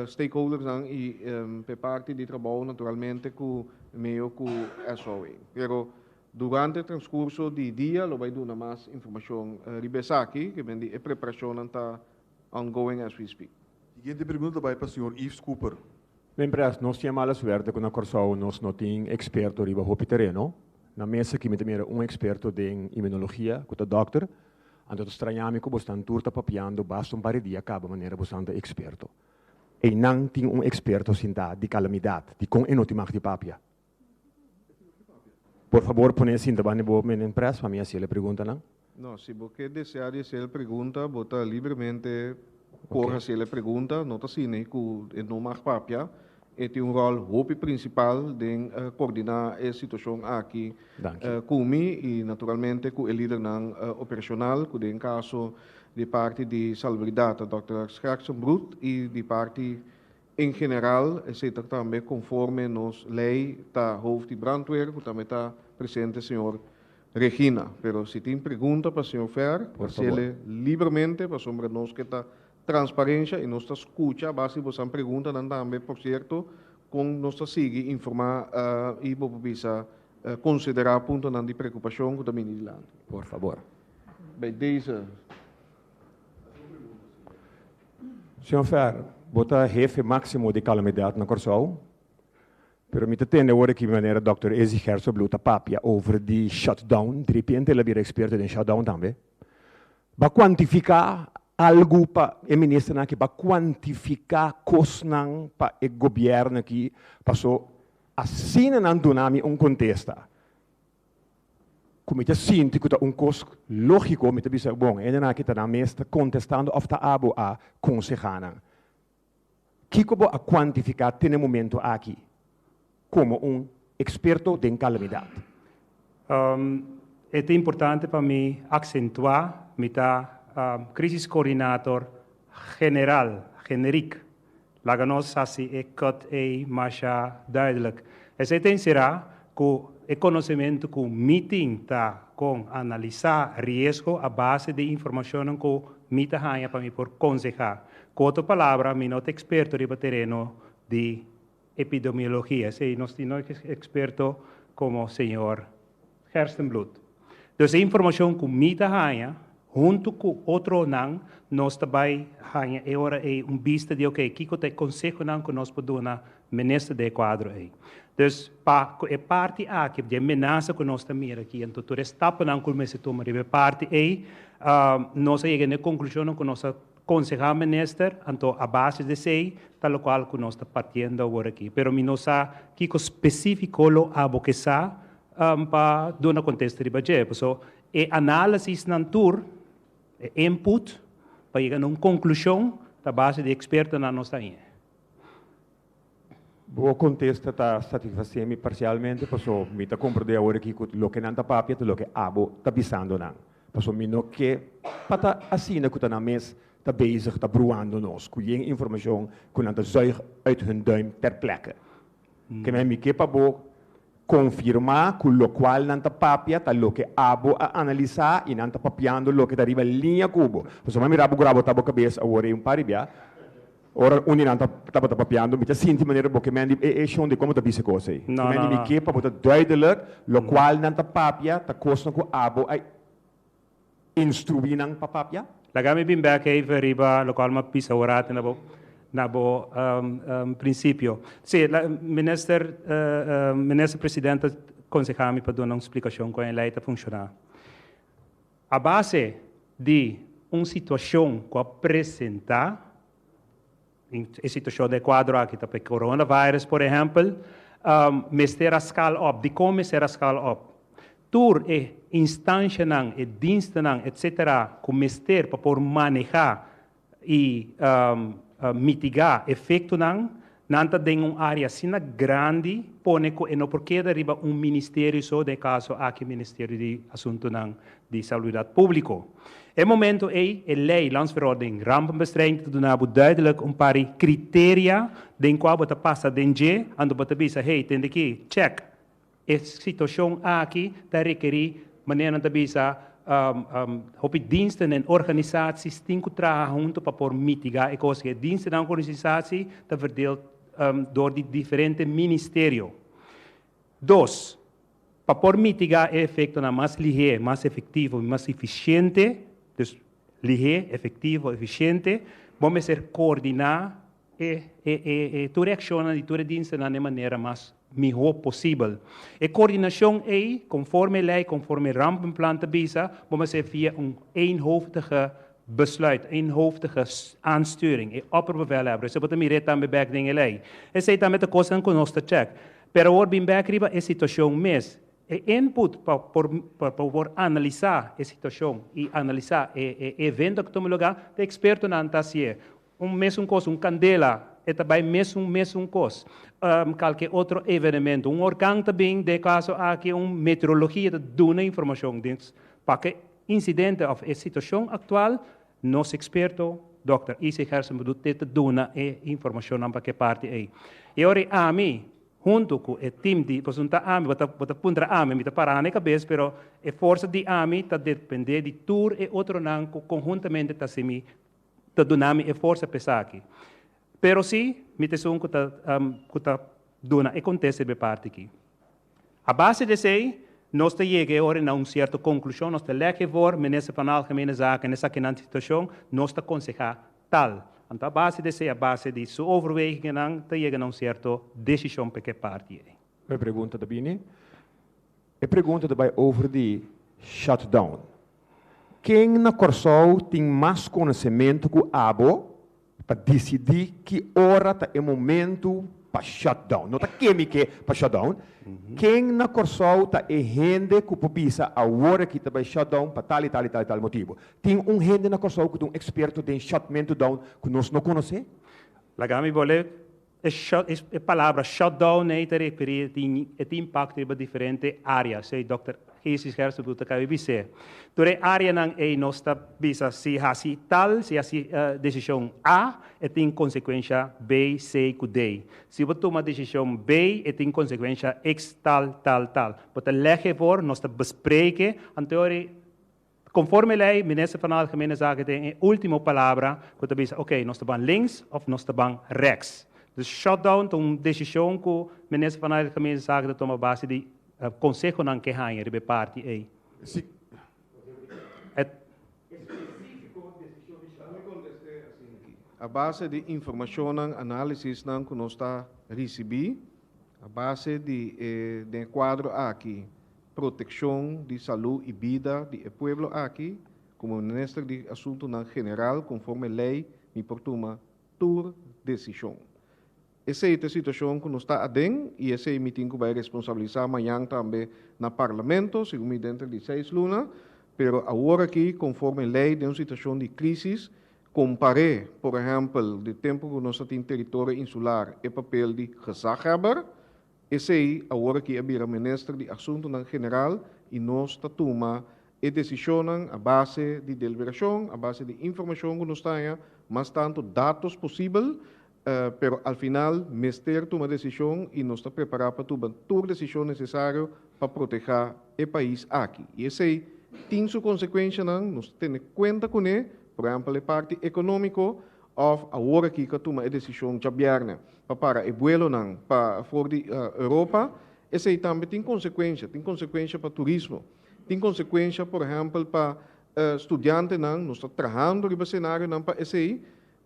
stakeholdersnan i p'e parti di trabou naturalmente ku meo ku SOA. Pero Durante transcurso di dia lo bay duna mas informacion riba esaki, ke men di e preparacionnan ta ongoing as we speak. Siguiente pregunta ta bay pa señor Yves Cooper. Mientras nos tin e mala suerte ku na Kòrsou nos no tin eksperto riba hopi tereno. Na mesa aki mi ta mira un eksperto den imunologia ku ta dòkter. Anto ta straña mi ku bosnan tur ta papiando basta un par di dia kaba manera bosnan ta eksperto. Einan tin un eksperto sintá di kalamidat, dikon e no tin mag di papia? Por fabor pone sinta banda di bo menen pres pa mi haci el e preguntanan. No, si bo ke desea di haci el pregunta, bo ta libremente por haci el e pregunta. No ta asina cu e no mag papia. E tin un rol hopi principal den coordina e situacion aki cu mi y naturalmente cu e lidernan operacional, cu den caso di parti di salubridad ta dòkter Schertsenbroek y di parti En general, esei ta tambe conforme nos ley ta hoofd di brandweer cu tambe ta presente señor Regina. Pero si tin pregunta pa señor Fer, Por favor. hacele libremente pasobra nos ke ta transparencia y nos ta scucha a base di bosan preguntanan tambe, por cierto, con nos ta sigui informa y bo por bisa considera puntonan di preocupacion cu ta bini dilanti. Por favor. Bij deze. Señor Fer, bo ta hefe máksimo di kalamidat na Kòrsou, pero mi ta tende awor aki manera dòkter Izzy Gersoblu ta papia over di shutdown, diripiente el a bira eksperto den shutdown tambe. Bo a kuantifiká algu pa e ministernan aki? Bo a kuantifiká kosnan pa e gobièrnu aki? Paso asina nan duna mi un kontesta. Ku mi ta sinti ku ta un kos lógiko, mi ta bisa, bon, hendenan aki ta nan mes ta kontestando òf ta abo a konsehá nan. Kiko bo a kuantifiká te na e momento aki komo un eksperto den kalamidat? E ta importante pa mi aksentuá, mi ta krisiskoordinator general, generiek. Laga nos hasi e cut ei masha duidelijk. Esei ta enserá ku e konosementu ku mi tin ta kon analisá riesgo a base di informashonnan ku mi ta haña pa mi por konsehá. Ku otro palabra, mi no ta eksperto riba tereno di epidemiologia. Esei nos tin no eksperto komo señor Gerstenbluth. Dus e informashon ku mi ta haña, huntu ku otronan, nos ta bai haña e ora ei un bista di oke, kiko ta e konsehonan ku nos por duna minister den e kuadro ei. Dus pa ku e parti aki, di e menasa ku nos ta mira aki, anto tur e staponan ku mester tuma riba e parti ei, nos a yega na e konklushonnan ku nos a konsehá minister, anto a base di esei ta lokual ku nos ta partiendo awor aki. Pero mi no sa kiko spesífiko lo abo ke sa. pa duna kontesta riba dje. Paso e análisisnan tur, e input, pa yega na un konklushon ta base di ekspertonan nos ta haña. Bo kontesta ta satisfasé mi parsialmente, paso mi ta komprendé awor aki ku loke nan ta papia ta loke abo ta bisando nan. Paso mi no ke pa ta asina ku ta nan mes ta bezig ta bruando nos ku yen informashon ku nan ta zuig uit hun duim ter plekke. Ke men mi ke pa bo konfirmá ku lokual nan ta papia ta loke abo a analisá i nan ta papiando loke ta riba liña ku bo. Pasobra mi mira bo graba ta bo kabes awor ei un par di bia. Ora un di nan ta tabata papiando mi ta sinti manera bo ke men di e e shon di kon bo ta bisa e kos ei. No, Ke men no, di mi no. ke pa bo ta duidelijk lokual nan ta papia ta kosnan ku abo a instruí nan pa papia. Laga mi bin bek even riba lokual mi a bisa ora ati na bo na bo prinsipio. Si, minister minister president a konsehá mi pa duna un splikashon kon e lei ta funshoná. A base di un situashon ku a presentá, e situashon den e kuadro aki ta pa e coronavirus por ehèmpel, mester a skal òp. Dikon mester a skal òp? Tur e instanshanan, e dienstennan, etsetera ku mester pa por manehá i mitigá efektonan, nan ta den un área asina grandi pone ku e no por keda riba un ministerio so, den e kaso aki Ministerio di Asuntunan di Salubridat Públiko. E momento ei e lei Landsverordening Rampenbestrijding ta duna bo duidelijk un par di kriteria den kua bo ta pasa den dje, anto bo ta bisa, hey, tende aki, check, E situashon aki ta rekerí, manera nan ta bisa, hopi diensten en organisaties tin ku traha huntu pa por mitigá e kos. E dienstennan ku organisatie ta verdeeld dor di diferente ministerio. Dos, pa por mitigá e efektonan mas lihé, mas efektivo i mas efisiente, dus lihé, efektivo, efisiente, bo mester koordiná e e e tur e akshonnan di tur e dienstennan den manera mas mihó posibel. E koordinashon ei, konforme e lei, konforme e rampenplan ta bisa, bo mester via un eenhoofdige besluit, eenhoofdige aansturing, e opperbevelhebber. Esei bo ta mir'é tambe bèk den e lei. Esei tambe ta kosnan ku nos ta chèk. Pero awor bin bèk riba e situashon mes. E input pa por pa por analisá e situashon i analisá e e evento ku tuma lugá, ta ekspertonan ta hasié. Un mesun kos, un kandela, e ta bai mesun mesun kos. Kalke otro evenemento. Un orkan ta bin, den e kaso aki un meteorologia ta duna informashon. Den pa ke insidente òf e situashon aktual, nos eksperto, dòkter Isi Gerstenbluth te ta duna e informashonnan pa ke parti ei. E ora ei ami huntu ku e tim di, pasobra no ta ami, bo ta bo ta puntra ami, mi ta pará na e kabes, pero e forsa di ami ta dependé di tur e otronan ku konhuntamente ta hasi mi ta duna mi e forsa pa esaki. Pero si, mi ta esun ku ta ku ta duna e kontesta riba e parti aki. A base di esei, nos ta yega e ora na un sierto konklushon, nos ta lek e voor, Minister van Algemene Zaken, esakinan situashon, nos ta konsehá tal. Anto a base di esei, a base di su overwegingennan, ta yega na un sierto desishon pa e parti ei. Mi pregunta ta bini. E pregunta ta bai over di shutdown. Ken na Kòrsou tin mas konosementu ku abo pa disidí ki ora ta e momentu pa shutdown? No ta ke mi ke pa shutdown. Ken na Kòrsou ta e hende ku por bisa awor aki ta bai shutdown pa tal i tal i tal i tal motibu? Tin un hende na Kòrsou ku ta un eksperto den shutmentu down ku nos no konosé? Laga mi bolé E shut e palabra shutdown ei ta referí e tin e tin impakto riba diferente área, esei dòkter Geesis Gerstenbluth ta kaba di bis'é. Tur e áreanan ei nos ta bisa si hasi tal, si hasi desishon A, e tin konsekuensha B, C ku D. Si bo tuma desishon B, e tin konsekuensha X tal, tal, tal. Bo ta lèg e voor, nos ta bespreke, anto ora Conforme ley, Minister van Algemene Zaken tin e ultimo palabra cu ta bisa, ok, nos ta ban links of nos ta ban rechts. Dus shutdown ta un decision cu Minister van Algemene Zaken ta tuma a base di consehonan cu e haña riba e parti ey. Si. A base di informacionnan, analisisnan cu nos ta ricibi, a base di e den e cuadro aki, protekshon di salú i bida di e pueblo aki, komo Minister di Asuntunan General konforme lei mi por tuma tur desishon. Esei ta e situashon ku nos ta aden i esei mi tin ku bai responsabilisá mañan tambe na Parlamento, segun mi denter di seis luna. Pero awor aki, konforme lei den un situashon di krísis, kompar'é, por ehèmpel, di tempu ku nos a tin teritorio insular e papel di gezaghebber, esei awor aki a bira minister di Asuntunan General i nos ta tuma e desishonnan a base di deliberashon, a base di informashon ku nos ta haña, mas tantu datos posibel, pero al final mester tuma desishon i nos ta prepará pa tuma tur desishon nesesario pa protehá e pais aki. I esei tin su konsekuenshanan, nos ta tene kuenta kuné, por ehèmpel e parti ekonómiko, òf awor aki ku a tuma e desishon djabièrnè pa para e buelonan pa for di Europa, esei tambe tin konsekuensha, tin konsekuensha pa turismo, tin konsekuensha por ehèmpel pa studiantenan, nos ta trahando riba senarionan pa esei,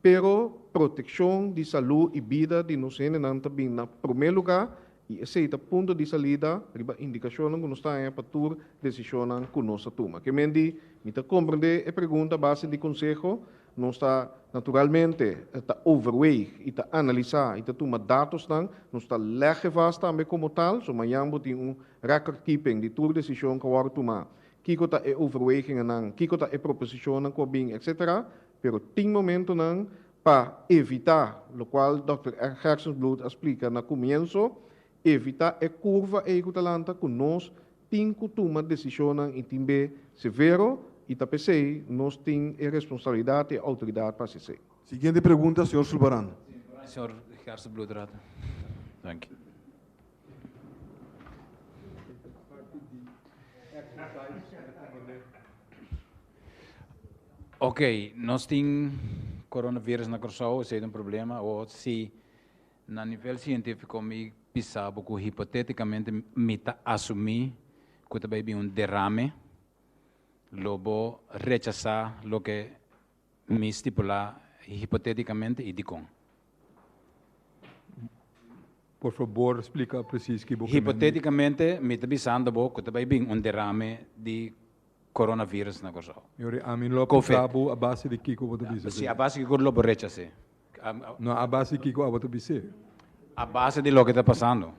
Pero protekshon di salú i bida di nos hendenan ta bin na promé lugá i esei ta punto di salida riba indikashonnan ku nos ta haña pa tur desishonnan ku nos a tuma. Ke men di, mi ta komprendé e pregunta a base di konseho, nos ta naturalmente ta overweeg i ta analisá i ta tuma datosnan, nos ta lèg e vast tambe komo tal, so mañan bo tin un record keeping di tur desishon ku a wòrdu tumá, kiko ta e overwegingennan, kiko ta e proposishonnan ku a bin, etcetera. Pero tin momentonan pa evitá, lokual dòkter Gerstenbluth a splika na kumienso, evitá e kurva ei ku ta lanta ku nos tin ku tuma desishonnan i tin be severo i ta p'esei nos tin e responsabilidat i e outoridat pa hasi esei. Siguiente pregunta, señor Sulbaran. Señor Gerstenbluth rato. Danki. Ok, nos tin coronavirus na Kòrsou, esei ta un problema o si na nivel sientífiko mi bisa bo ku hipotétikamente mi ta asumí ku ta bai bin un derame, lo bo rechasá loke mi stipulá hipotétikamente i dikon? Por fabor splika presis ki bo ke men di. Hipotétikamente mi ta bisando bo ku ta bai bin un derame di coronavirus na Kòrsou. Yori, ami lo puntra bo a base di kiko bo ta bisa Si, a base di kiko lo bo rechas'é. No, a base di kiko abo ta bis'é. A base di loke ta pasando.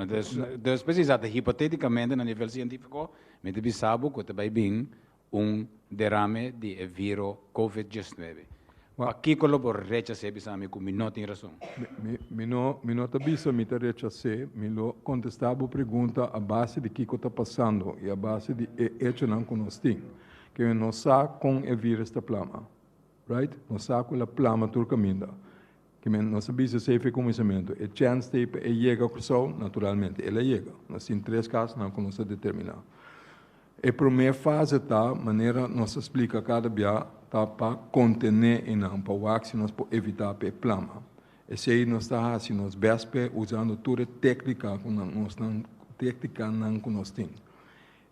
Dus, dus presis ata hipotéticamente na nivel sientífiko mi ta bisa bo ku ta bai bin un derame di e viro covid diesnuebe. Pakiko lo bo rechas'é bisa mi ku mi no tin rason? Mi, mi no, mi no ta bisa mi ta rechas'é, mi lo kontestá bo pregunta a base di kiko ta pasando i a base di e echonan ku nos tin. Ke nos sa kon e vírus ta plama, right? Nos sa ku el a plama tur kaminda. Ke men nos a bisa esei for e kuminsamentu. E chèns t'ei pa e yega Kòrsou, naturalmente el a yega. Nos tin tres kasonan ku nos a determiná. E promé fase ta, manera nos a splika kada bia, ta pa kontené einan, pa wak si nos por evitá pa e plama. Esei nos ta hasi nos bèst p'e usando tur e téknika ku nan nos nan téktikanan ku nos tin.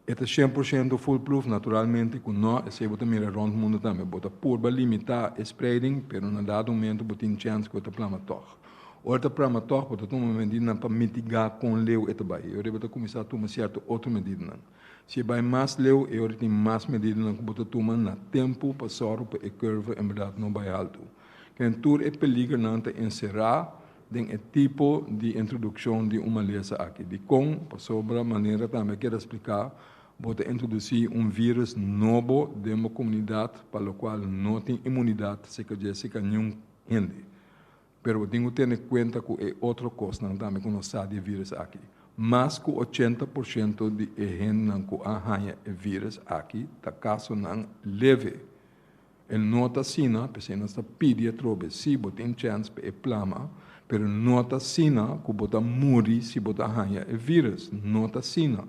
E ta 100% foolproof? Naturalmente ku nò, esei bo ta mira rònt mundu tambe. Bo ta purba limitá e spreiding, pero na dado momento bo tin chèns ku e ta plama tòg. Ora ta plama tòg, bo ta tuma medidanan pa mitigá kon leu e ta bai. E ora bo ta kuminsá tuma sierto otro medidanan. Si e bai mas leu, e ora tin mas medidanan ku bo ta tuma na tempu pa sòru pa e curve en bèrdat no bai haltu. Ken tur e peligernan ta enserá den e tipo di introdukshon di un malesa aki. Dikon? Pasobra, manera tambe a keda spliká, bo ta introdusí un vírus nobo den bo komunidat pa lokual no tin imunidat serka dje serka niun hende. Pero bo tin ku tene kuenta ku e otro kosnan tambe ku nos sa di e vírus aki. Mas ku 80% di e hendenan ku a haña e vírus aki ta kasonan leve. E no ta asina, p'esei nos ta pidi atrobe, sí, bo tin chèns pa e plama, pero no ta asina ku bo ta muri si bo ta haña e vírus. No ta asina.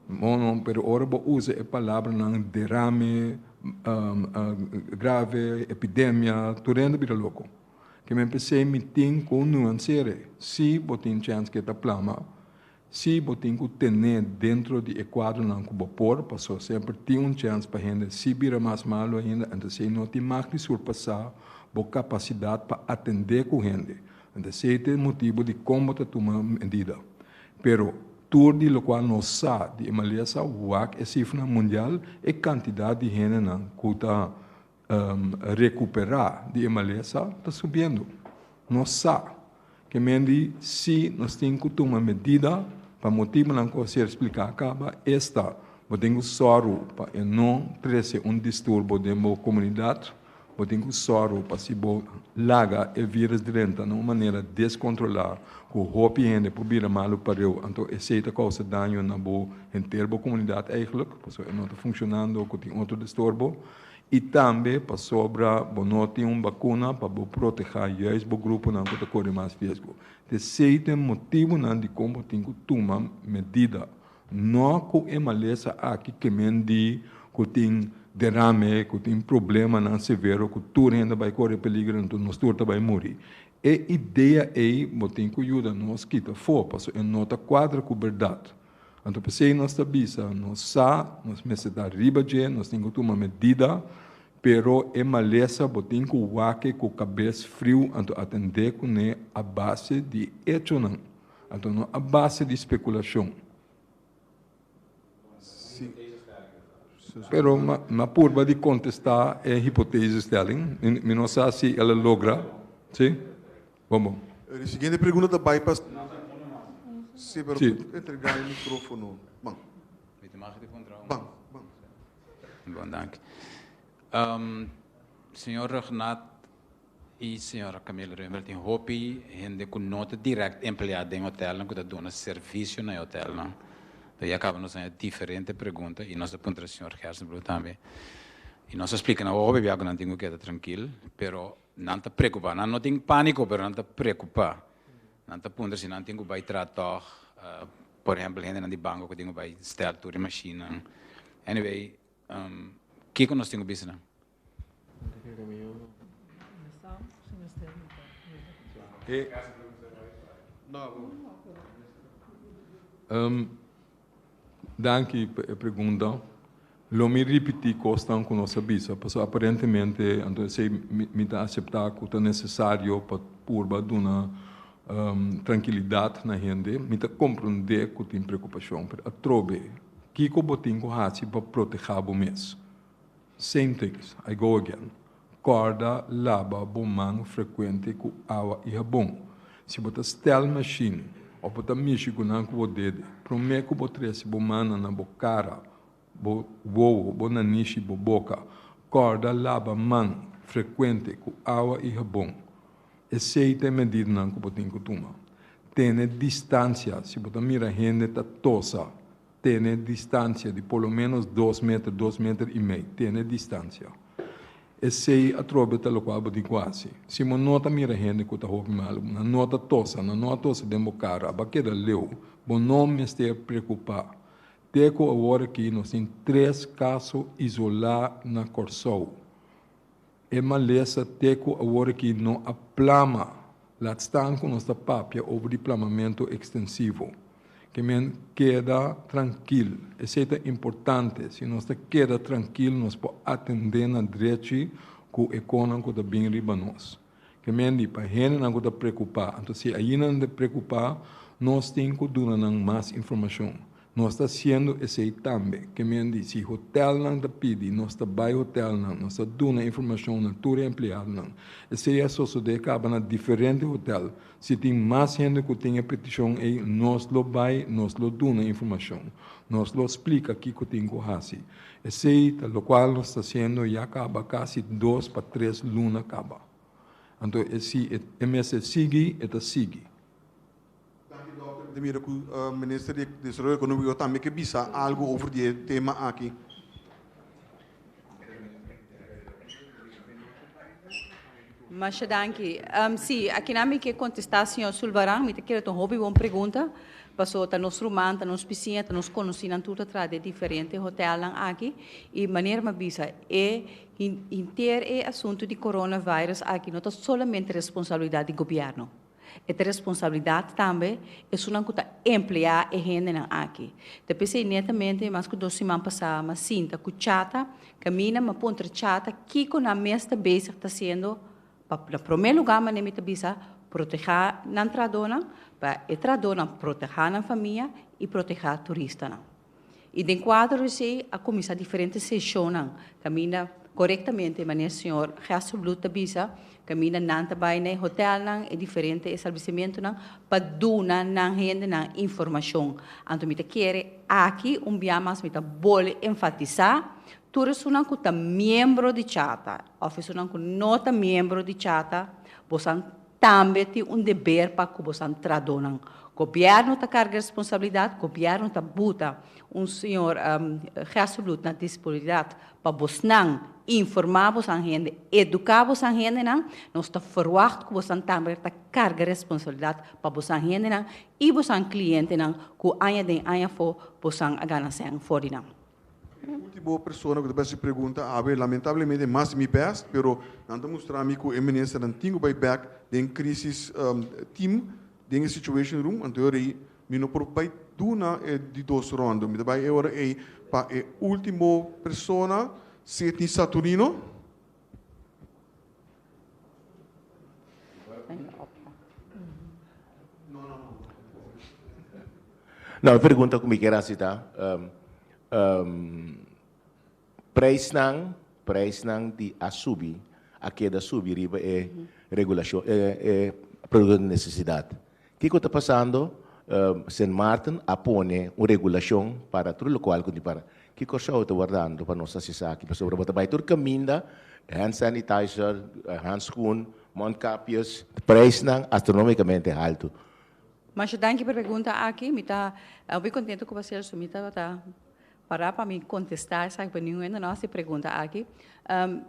No, no, pero ora bo usa e palabranan derame grave, epidemia, tur hende bira loko. Ke men p'esei mi tin ku nuansere. Sí, bo tin chèns ku e ta plama, sí, bo tin ku ten'é dentro di e kuadronan ku bo por, paso semper tin un chèns pa hende si bira mas malu ainda, anto esei no tin mag di surpasá bo kapasidat pa atendé ku hende. Anto esei ta e motibu di kon bo ta tuma medida. Pero Tur di lokual nos sa di e malesa, wak e sifranan mundial, e kantidat di hendenan ku ta rekuperá di e malesa ta subiendo. Nos sa. Ke men di si nos tin ku tuma medida pa motibunan ku a ser spliká kaba, esta, bo tin ku sòru pa e no trese un disturbo den bo komunidat, bo tin ku sòru pa si bo laga e vírus drenta na un manera deskontrolá ku hopi hende por bira malu pareu, anto esei ta kousa daño na bo henter bo komunidat eigentlik, pasobra e no ta funshonando ku tin otro disturbo. I tambe pasobra bo no tin un bakuna pa bo protehá juist bo gruponan ku ta kore mas riesgo. T'esei ta e motibunan dikon bo tin ku tuma medida. No ku e malesa aki ke men di ku tin derame, ku tin problemanan severo ku tur hende bai kore peligro anto nos tur ta bai muri. E idea ei bo tin ku yuda nos kita afó pasobra e no ta kuadra ku bèrdat. Anto p'esei nos ta bisa, nos sa, nos mester ta riba dje, nos tin ku tuma medida, pero e malesa bo tin ku wak ku kabes friu anto atendé kuné a base di echonan, anto no a base di spekulashon. Pero mi a purba di kontestá e hypothesestelling, mi no sa si el a logra, si? Bon bon. E siguiente pregunta ta bai pa. Sí, pero sí. Entrega e micrófono. Ban. Ban, ban. Bon, dank. Um, señor Rugnath y señora Camille Römer tin hopi hende ku no ta direct empleá den hotelnan ku ta duna servisio na e hotelnan. Enton ya kaba nos haña diferente pregunta y nos a puntra señor Gerstenbluth tambe. Y nos a splika nan hopi bia ku nan tin ku keda trankil, pero Nan ta preokupá. Nan no tin pániko, pero nan ta preokupá. Nan ta puntra si nan tin ku bai traha tòg. Por ehèmpel, hendenan di banko ku tin ku bai stèl tur e mashinnan. Anyway, kiko nos tin ku bisa nan? Danki pa e pregunta. Lo mi ripití kosnan ku nos a bisa, pasobra aparentemente anto esei mi ta aseptá ku ta nesesario pa purba duna trankilidat na hende. Mi ta komprondé ku tin preokupashon, pero atrobe, kiko bo tin ku hasi pa protehá bo mes? Same things, I go again. Kòrda laba bo man frekuente ku awa i habon. Si bo ta stèl mashin òf bo ta mishi ku nan ku bo dede, promé ku bo trese bo mannan na bo kara, bo wowo, bo nanishi, bo boka, kòrda laba man frekuente ku awa i habon. Esei ta e medidanan ku bo tin ku tuma. Tene distansia si bo ta mira hende ta tosa. Tene distansia di por lo menos dos meter, dos meter i mei. Tene distansia. Esei atrobe ta lokual bo tin ku hasi. Si bo no ta mira hende ku ta hopi malu, nan no ta tosa, nan no a tosa den bo kara, bo a keda leu, bo no mester preokupá. Te ku awor aki nos tin tres kaso isolá na Kòrsou. E malesa te ku awor aki no a plama. Laat staan ku nos ta papia over di plamamentu ekstensivo. Ke men keda trankil. Esei ta importante. Si nos ta keda trankil nos por atendé na drechi ku e konan ku ta bin riba nos. Ke men di pa hendenan ku ta preokupá. Anto si ainda nan ta preokupá nos tin ku duna nan mas informashon. Nos ta hasiendo esei tambe. Ke men di, si hotelnan ta pidi, nos ta bai hotelnan, nos ta duna informashon na tur e empleadonan. Esei a sosodé kaba na diferente hotel. Si tin mas hende ku tin e petishon ei, nos lo bai, nos lo duna informashon. Nos lo splika kiko tin ku hasi. Esei ta lokual nos ta hasiendo ya kaba kasi dos pa tres luna kaba. Anto e si e mester sigui, e ta sigui. Danki dokter. Mi ta mira ku minister di Desaroyo Ekonómiko tambe ke bisa algu over di e tema aki. Masha danki. Si, akinan mi ke kontestá señor Sulvaran. Mi ta kere ta un hopi bon pregunta, pasobra ta nos ruman, ta nos bisiña, ta nos konosínan tur ta traha den diferente hotelnan aki. I manera mi a bisa, e henter e asuntu di coronavirus aki no ta solamente responsabilidat di gobièrnu. E ta responsabilidat tambe esunnan ku ta empleá e hendenan aki. Ta p'esei netamente mas ku dos siman pasá m'a sinta ku Chata kaminda m'a puntra Chata kiko nan mes ta bezig ta hasiendo pa na promé lugá manera mi ta bisa protehá nan trahadónan, pa e trahadónan protehá nan famia i protehá turistanan. I den kuadro di esei a kuminsá diferente seshonnan kaminda. Korektamente, manera señor Gesselbloed ta bisa, kaminda nan ta bai na e hotelnan, e diferente establesimentunan pa duna nan hendenan informashon. Anto mi ta kere aki un bia mas mi ta bole enfatisá tur esunnan ku ta miembro di Chata òf esunnan ku no ta miembro di Chata, bosan tambe tin un deber pa ku bosan tradonan. Gobièrnu ta karga responsabilidat, gobièrnu ta buta un señor Gesselbloed na disponibilidat Pa bosnan informá bosan hende, eduká bosan hendenan, nos ta ferwagt ku bosan tambe ta karga responsabilidat pa bosan hendenan i bosan klientenan ku aña den aña afó bosan a gana sèn for di nan. E último persona ku ta bai hasi pregunta awe, lamentablemente mas di mi bèst, pero nan ta mustra mi ku e ministernan tin ku bai bèk den crisis team, den e situation room, anto e ora ei Mi no por bai duna e di dos rondo. Mi ta bai e ora ei pa e ultimo persona, Sidney Saturnino. No, e pregunta ku mi kier hasi ta, prijsnan, prijsnan di a subi, a keda subi riba e regulashon, e produkto di nesesidat. Kiko ta pasando? Sint Maarten a pone un regulashon para tur lokual ku tin para. Ki Kòrsou ta wardando pa nos hasi esaki? Pasobra bo ta bai tur kaminda, hand sanitizer, handskoen, mondkapjes, prijsnan astronomikamente haltu. Masha danki pa e pregunta aki. Mi ta hopi kontento ku Basel. Mi tabata Para pa mi kontestá esaki, pa ningun hende no hasi e pregunta aki.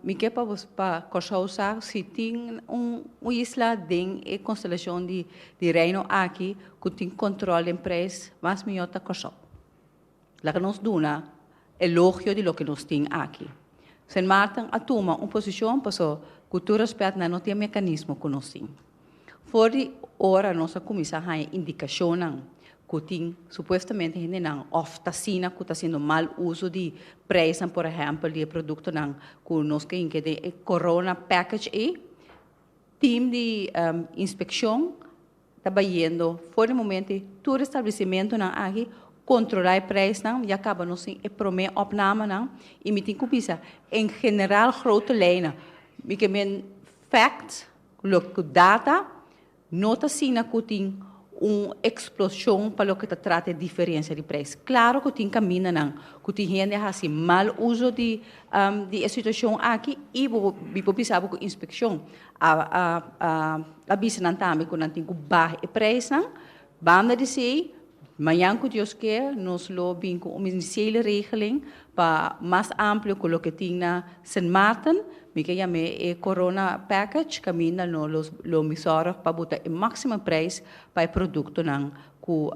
Mi ke pa bos pa Kòrsou sa si tin un isla den e konstelashon di di Reino aki ku tin kontròl den preis mas mihó ta Kòrsou. Laga nos duna elogio di loke nos tin aki. Sint Maarten a tuma un posishon paso ku tur rèspèt nan no tin e mekanismo ku nos tin. For di ora nos a kuminsá haña indikashonnan ku tin supuestamente hendenan òf ta asina ku ta hasiendo mal uso di preisnan, por ehèmpel di e produktonan ku nos ke hinka den e corona package ei, tim di inspekshon ta bayendo for di momento ei tur establesimentonan aki kontrolá e preisnan, ya kaba nos tin e promé opnamenan i mi tin ku bisa en general grote lijnen, mi ke men fact. Loke ku data no ta asina ku tin un eksploshon pa loke ta trata e diferensia di preis. Klaro ku tin kamindanan ku tin hende a hasi mal uso di di e situashon aki i bo mi por bisa bo ku inspekshon a a a bisa nan tambe ku nan tin ku baha e preisnan. Banda di esei mañan ku Dios ke nos lo bin ku un initiële regeling pa mas amplio ku loke tin na Sint Maarten. Mi ke yam'é e corona package kaminda no los lo mi sòrg pa buta e máksimo prijs pa e produktonan ku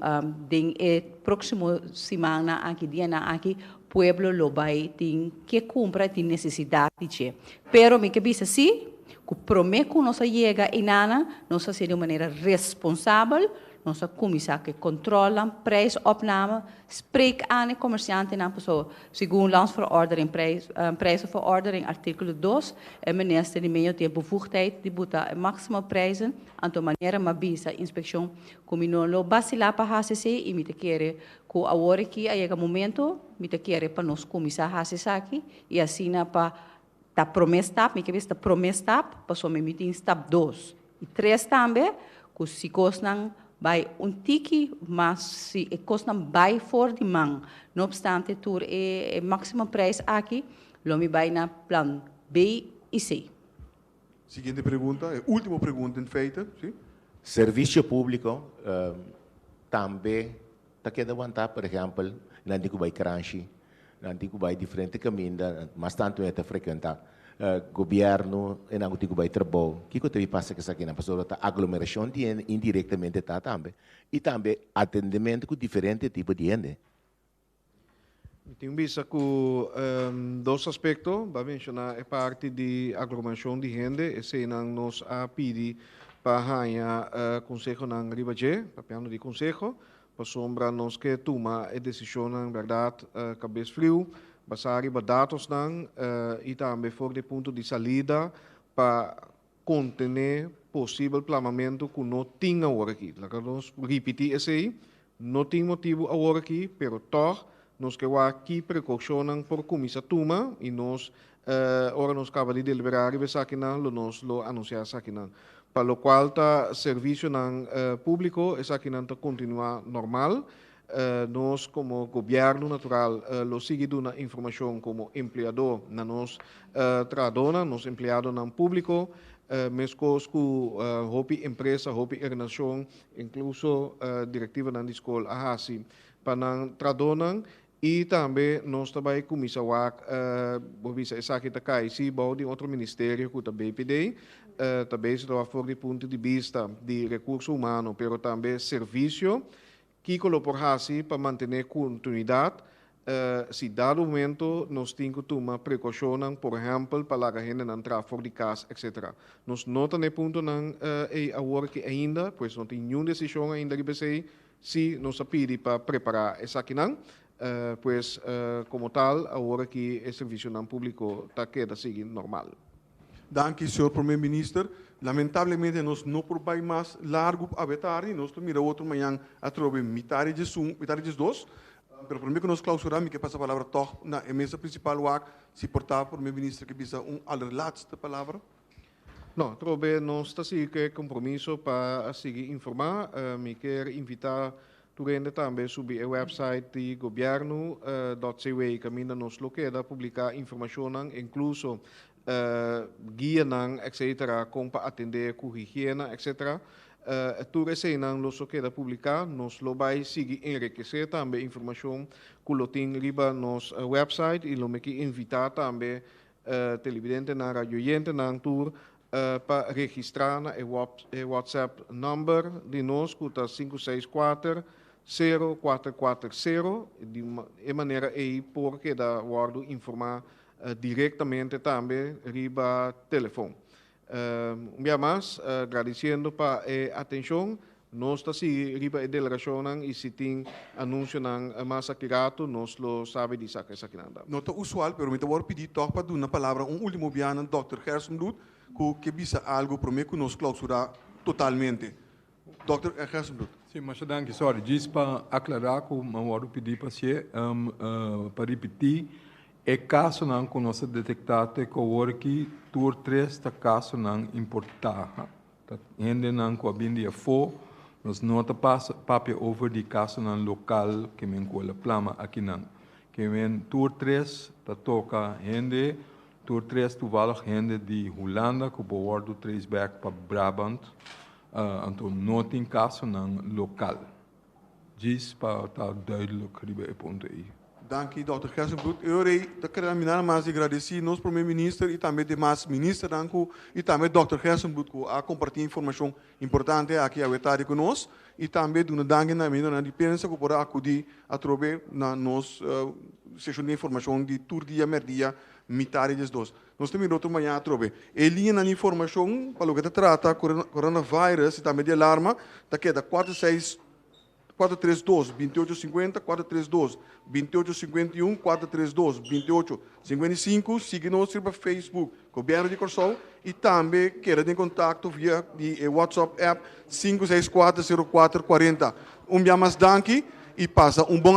den e próksimo simannan aki, dianan aki, pueblo lo bai tin ke kumpra i tin nesesidat di dje. Pero mi ke bisa sí ku promé ku nos a yega einanan nos a hasié di un manera responsabel. Nos a kuminsá ku e kontrolnan, prijsopname, spreek aan e komersiantenan pasobra segun Landsverordening prijs prijzenverordening artíkulo dos e minister di medio tin e bevoegdheid di buta e máksimo prijzen, anto manera mi a bisa inspekshon ku mi no lo basilá pa hasi esei i mi ta kere ku awor aki a yega momento mi ta kere pa nos kuminsá hasi esaki i asina pa ta promé stap, mi ke bisa ta promé stap pasobra mi tin stap dos i tres tambe ku si kosnan bai un tiki mas si e kosnan bai for di man no opstante tur e máksimo prijs aki lo mi bai na plan B i C. Siguiente pregunta, e último pregunta in feite, si. Servisio públiko tambe ta keda wantá, por ehèmpel, nan tin ku bai Kranshi, nan tin ku bai diferente kaminda, mas tantu e ta frekuentá gobièrnu, e nan ku tin ku bai trabou. Kiko ta bin pasa ku esakinan? Pasobra ta aglomerashon di hende indirektamente ta tambe, i tambe atendementu ku diferente tipo di hende. Mi tin bisa ku dos aspekto. Bo a menshoná e parti di aglomerashon di hende, eseinan nos a pidi pa haña konsehonan riba dje, papiando di konseho, pasobra nos ke tuma e desishonnan bèrdat kabes friu, basá riba datosnan i tambe for di e punto di salida pa kontené posibel plamamentu ku no tin aworakí. Laga nos ripití esei, no tin motibu aworakí, pero tòg nos ke wak ki prekoushonnan por kuminsá tuma i nos Ora nos kaba di deliberá riba esakinan, lo nos lo anunsiá esakinan. Pa lokual ta servisionan públiko, esakinan ta kontinuá normal. Nos komo gobièrnu natural lo sigui duna informashon komo empleadó na nos trahadónan, nos empleadonan públiko, meskos ku hopi empresa, hopi organisashon, inkluso direktivanan di skol a hasi pa nan trahadónan. I tambe nos ta bai kuminsá wak, bo bisa esaki ta kai sí bou di otro ministerio ku ta BPD, ta bezig ta wak for di punto di bista di rekurso humano pero tambe servisio, kiko lo por hasi pa mantené kontinuidat si dado momento nos tin ku tuma prekoushonnan, por ehèmpel pa laga hendenan traha for di kas etcetera. Nos no ta na e puntonan ei awor aki ainda, pues no tin niun desishon ainda riba esei. Sí, nos a pidi pa prepará esakinan, pues komo tal awor aki e servisionan públiko ta keda sigui normal. Danki, señor Prome Minister. Lamentablemente nos no por bai mas largu awe tardi, nos ta mira otro mañan atrobe mitar di diesun, mitar di diesdos. Pero prome ku nos klausurá mi ke pasa palabra tòg na e mesa prinsipal wak si por ta Prome Minister ke bisa un allerlaatste palabra. No, atrobe nos ta sigui ku e kompromiso pa sigui informá. Mi kier invitá tur hende tambe subi e wèpsait di gobièrnu dot cw kaminda nos lo keda publiká informashonnan, inkluso guianan etcetera kon pa atendé ku higiena etcetera. Tur eseinan lo so keda publiká. Nos lo bai sigui enrikesé tambe informashon ku lo tin riba nos wèpsait i lo mi ke invitá tambe Televidentenan, radioyentenan tur pa registrá na e WhatsApp number di nos ku ta 564 0440. Di e manera ei por keda wòrdu informá direktamente tambe riba telefon. Un bia mas, gradisiendo pa e atenshon. Nos ta sigui riba e delegashonnan i si tin anunsionan mas aki ratu, nos lo sabi di saka esakinan tambe. No ta usual, pero mi ta wòrdu pidi tòg pa duna palabra un último bia na dòkter Gerstenbluth ku ke bisa algu promé ku nos klausurá totalmente. Dòkter Gerstenbluth. Sí, masha danki. Sorry, djis pa aklará ku mi a wòrdu pidi pa hasié, pa ripití E kasonan ku nos a detektá te ku awor aki, tur tres ta kasonan importá. Ta hendenan ku a bin di afó. Nos no ta pasa papia over di kasonan lokal ke men ku el a plama akinan. Ke men tur tres ta toka hende, tur tres toevallig hende di Hulanda ku por wòrdu trace back pa Brabant. Anto no tin kasonan lokal. Djis pa ta duidelijk riba e punto ei. Danki Dòkter Gerstenbluth. E ora ei ta keda mi nada mas di gradesí nos Prome Minister i tambe demas ministernan ku i tambe Dòkter Gerstenbluth ku a kompartí informashon importante aki awe tardi ku nos i tambe duna danki na e miembronan di prensa ku por a akudí atrobe na nos seshon di informashon di tur dia mèrdia mitar di diesdos. Nos ta mira otro mañana atrobe. E liñanan di informashon pa loke ta trata coronavirus i tambe di alarma ta keda 46 432 2850, 432 2851, 432 2855. Sigui nos riba Facebook Gobièrnu di Kòrsou i tambe keda den kontakto via di e WhatsApp app 564 04 40. Un bia mas danki i pasa un bon.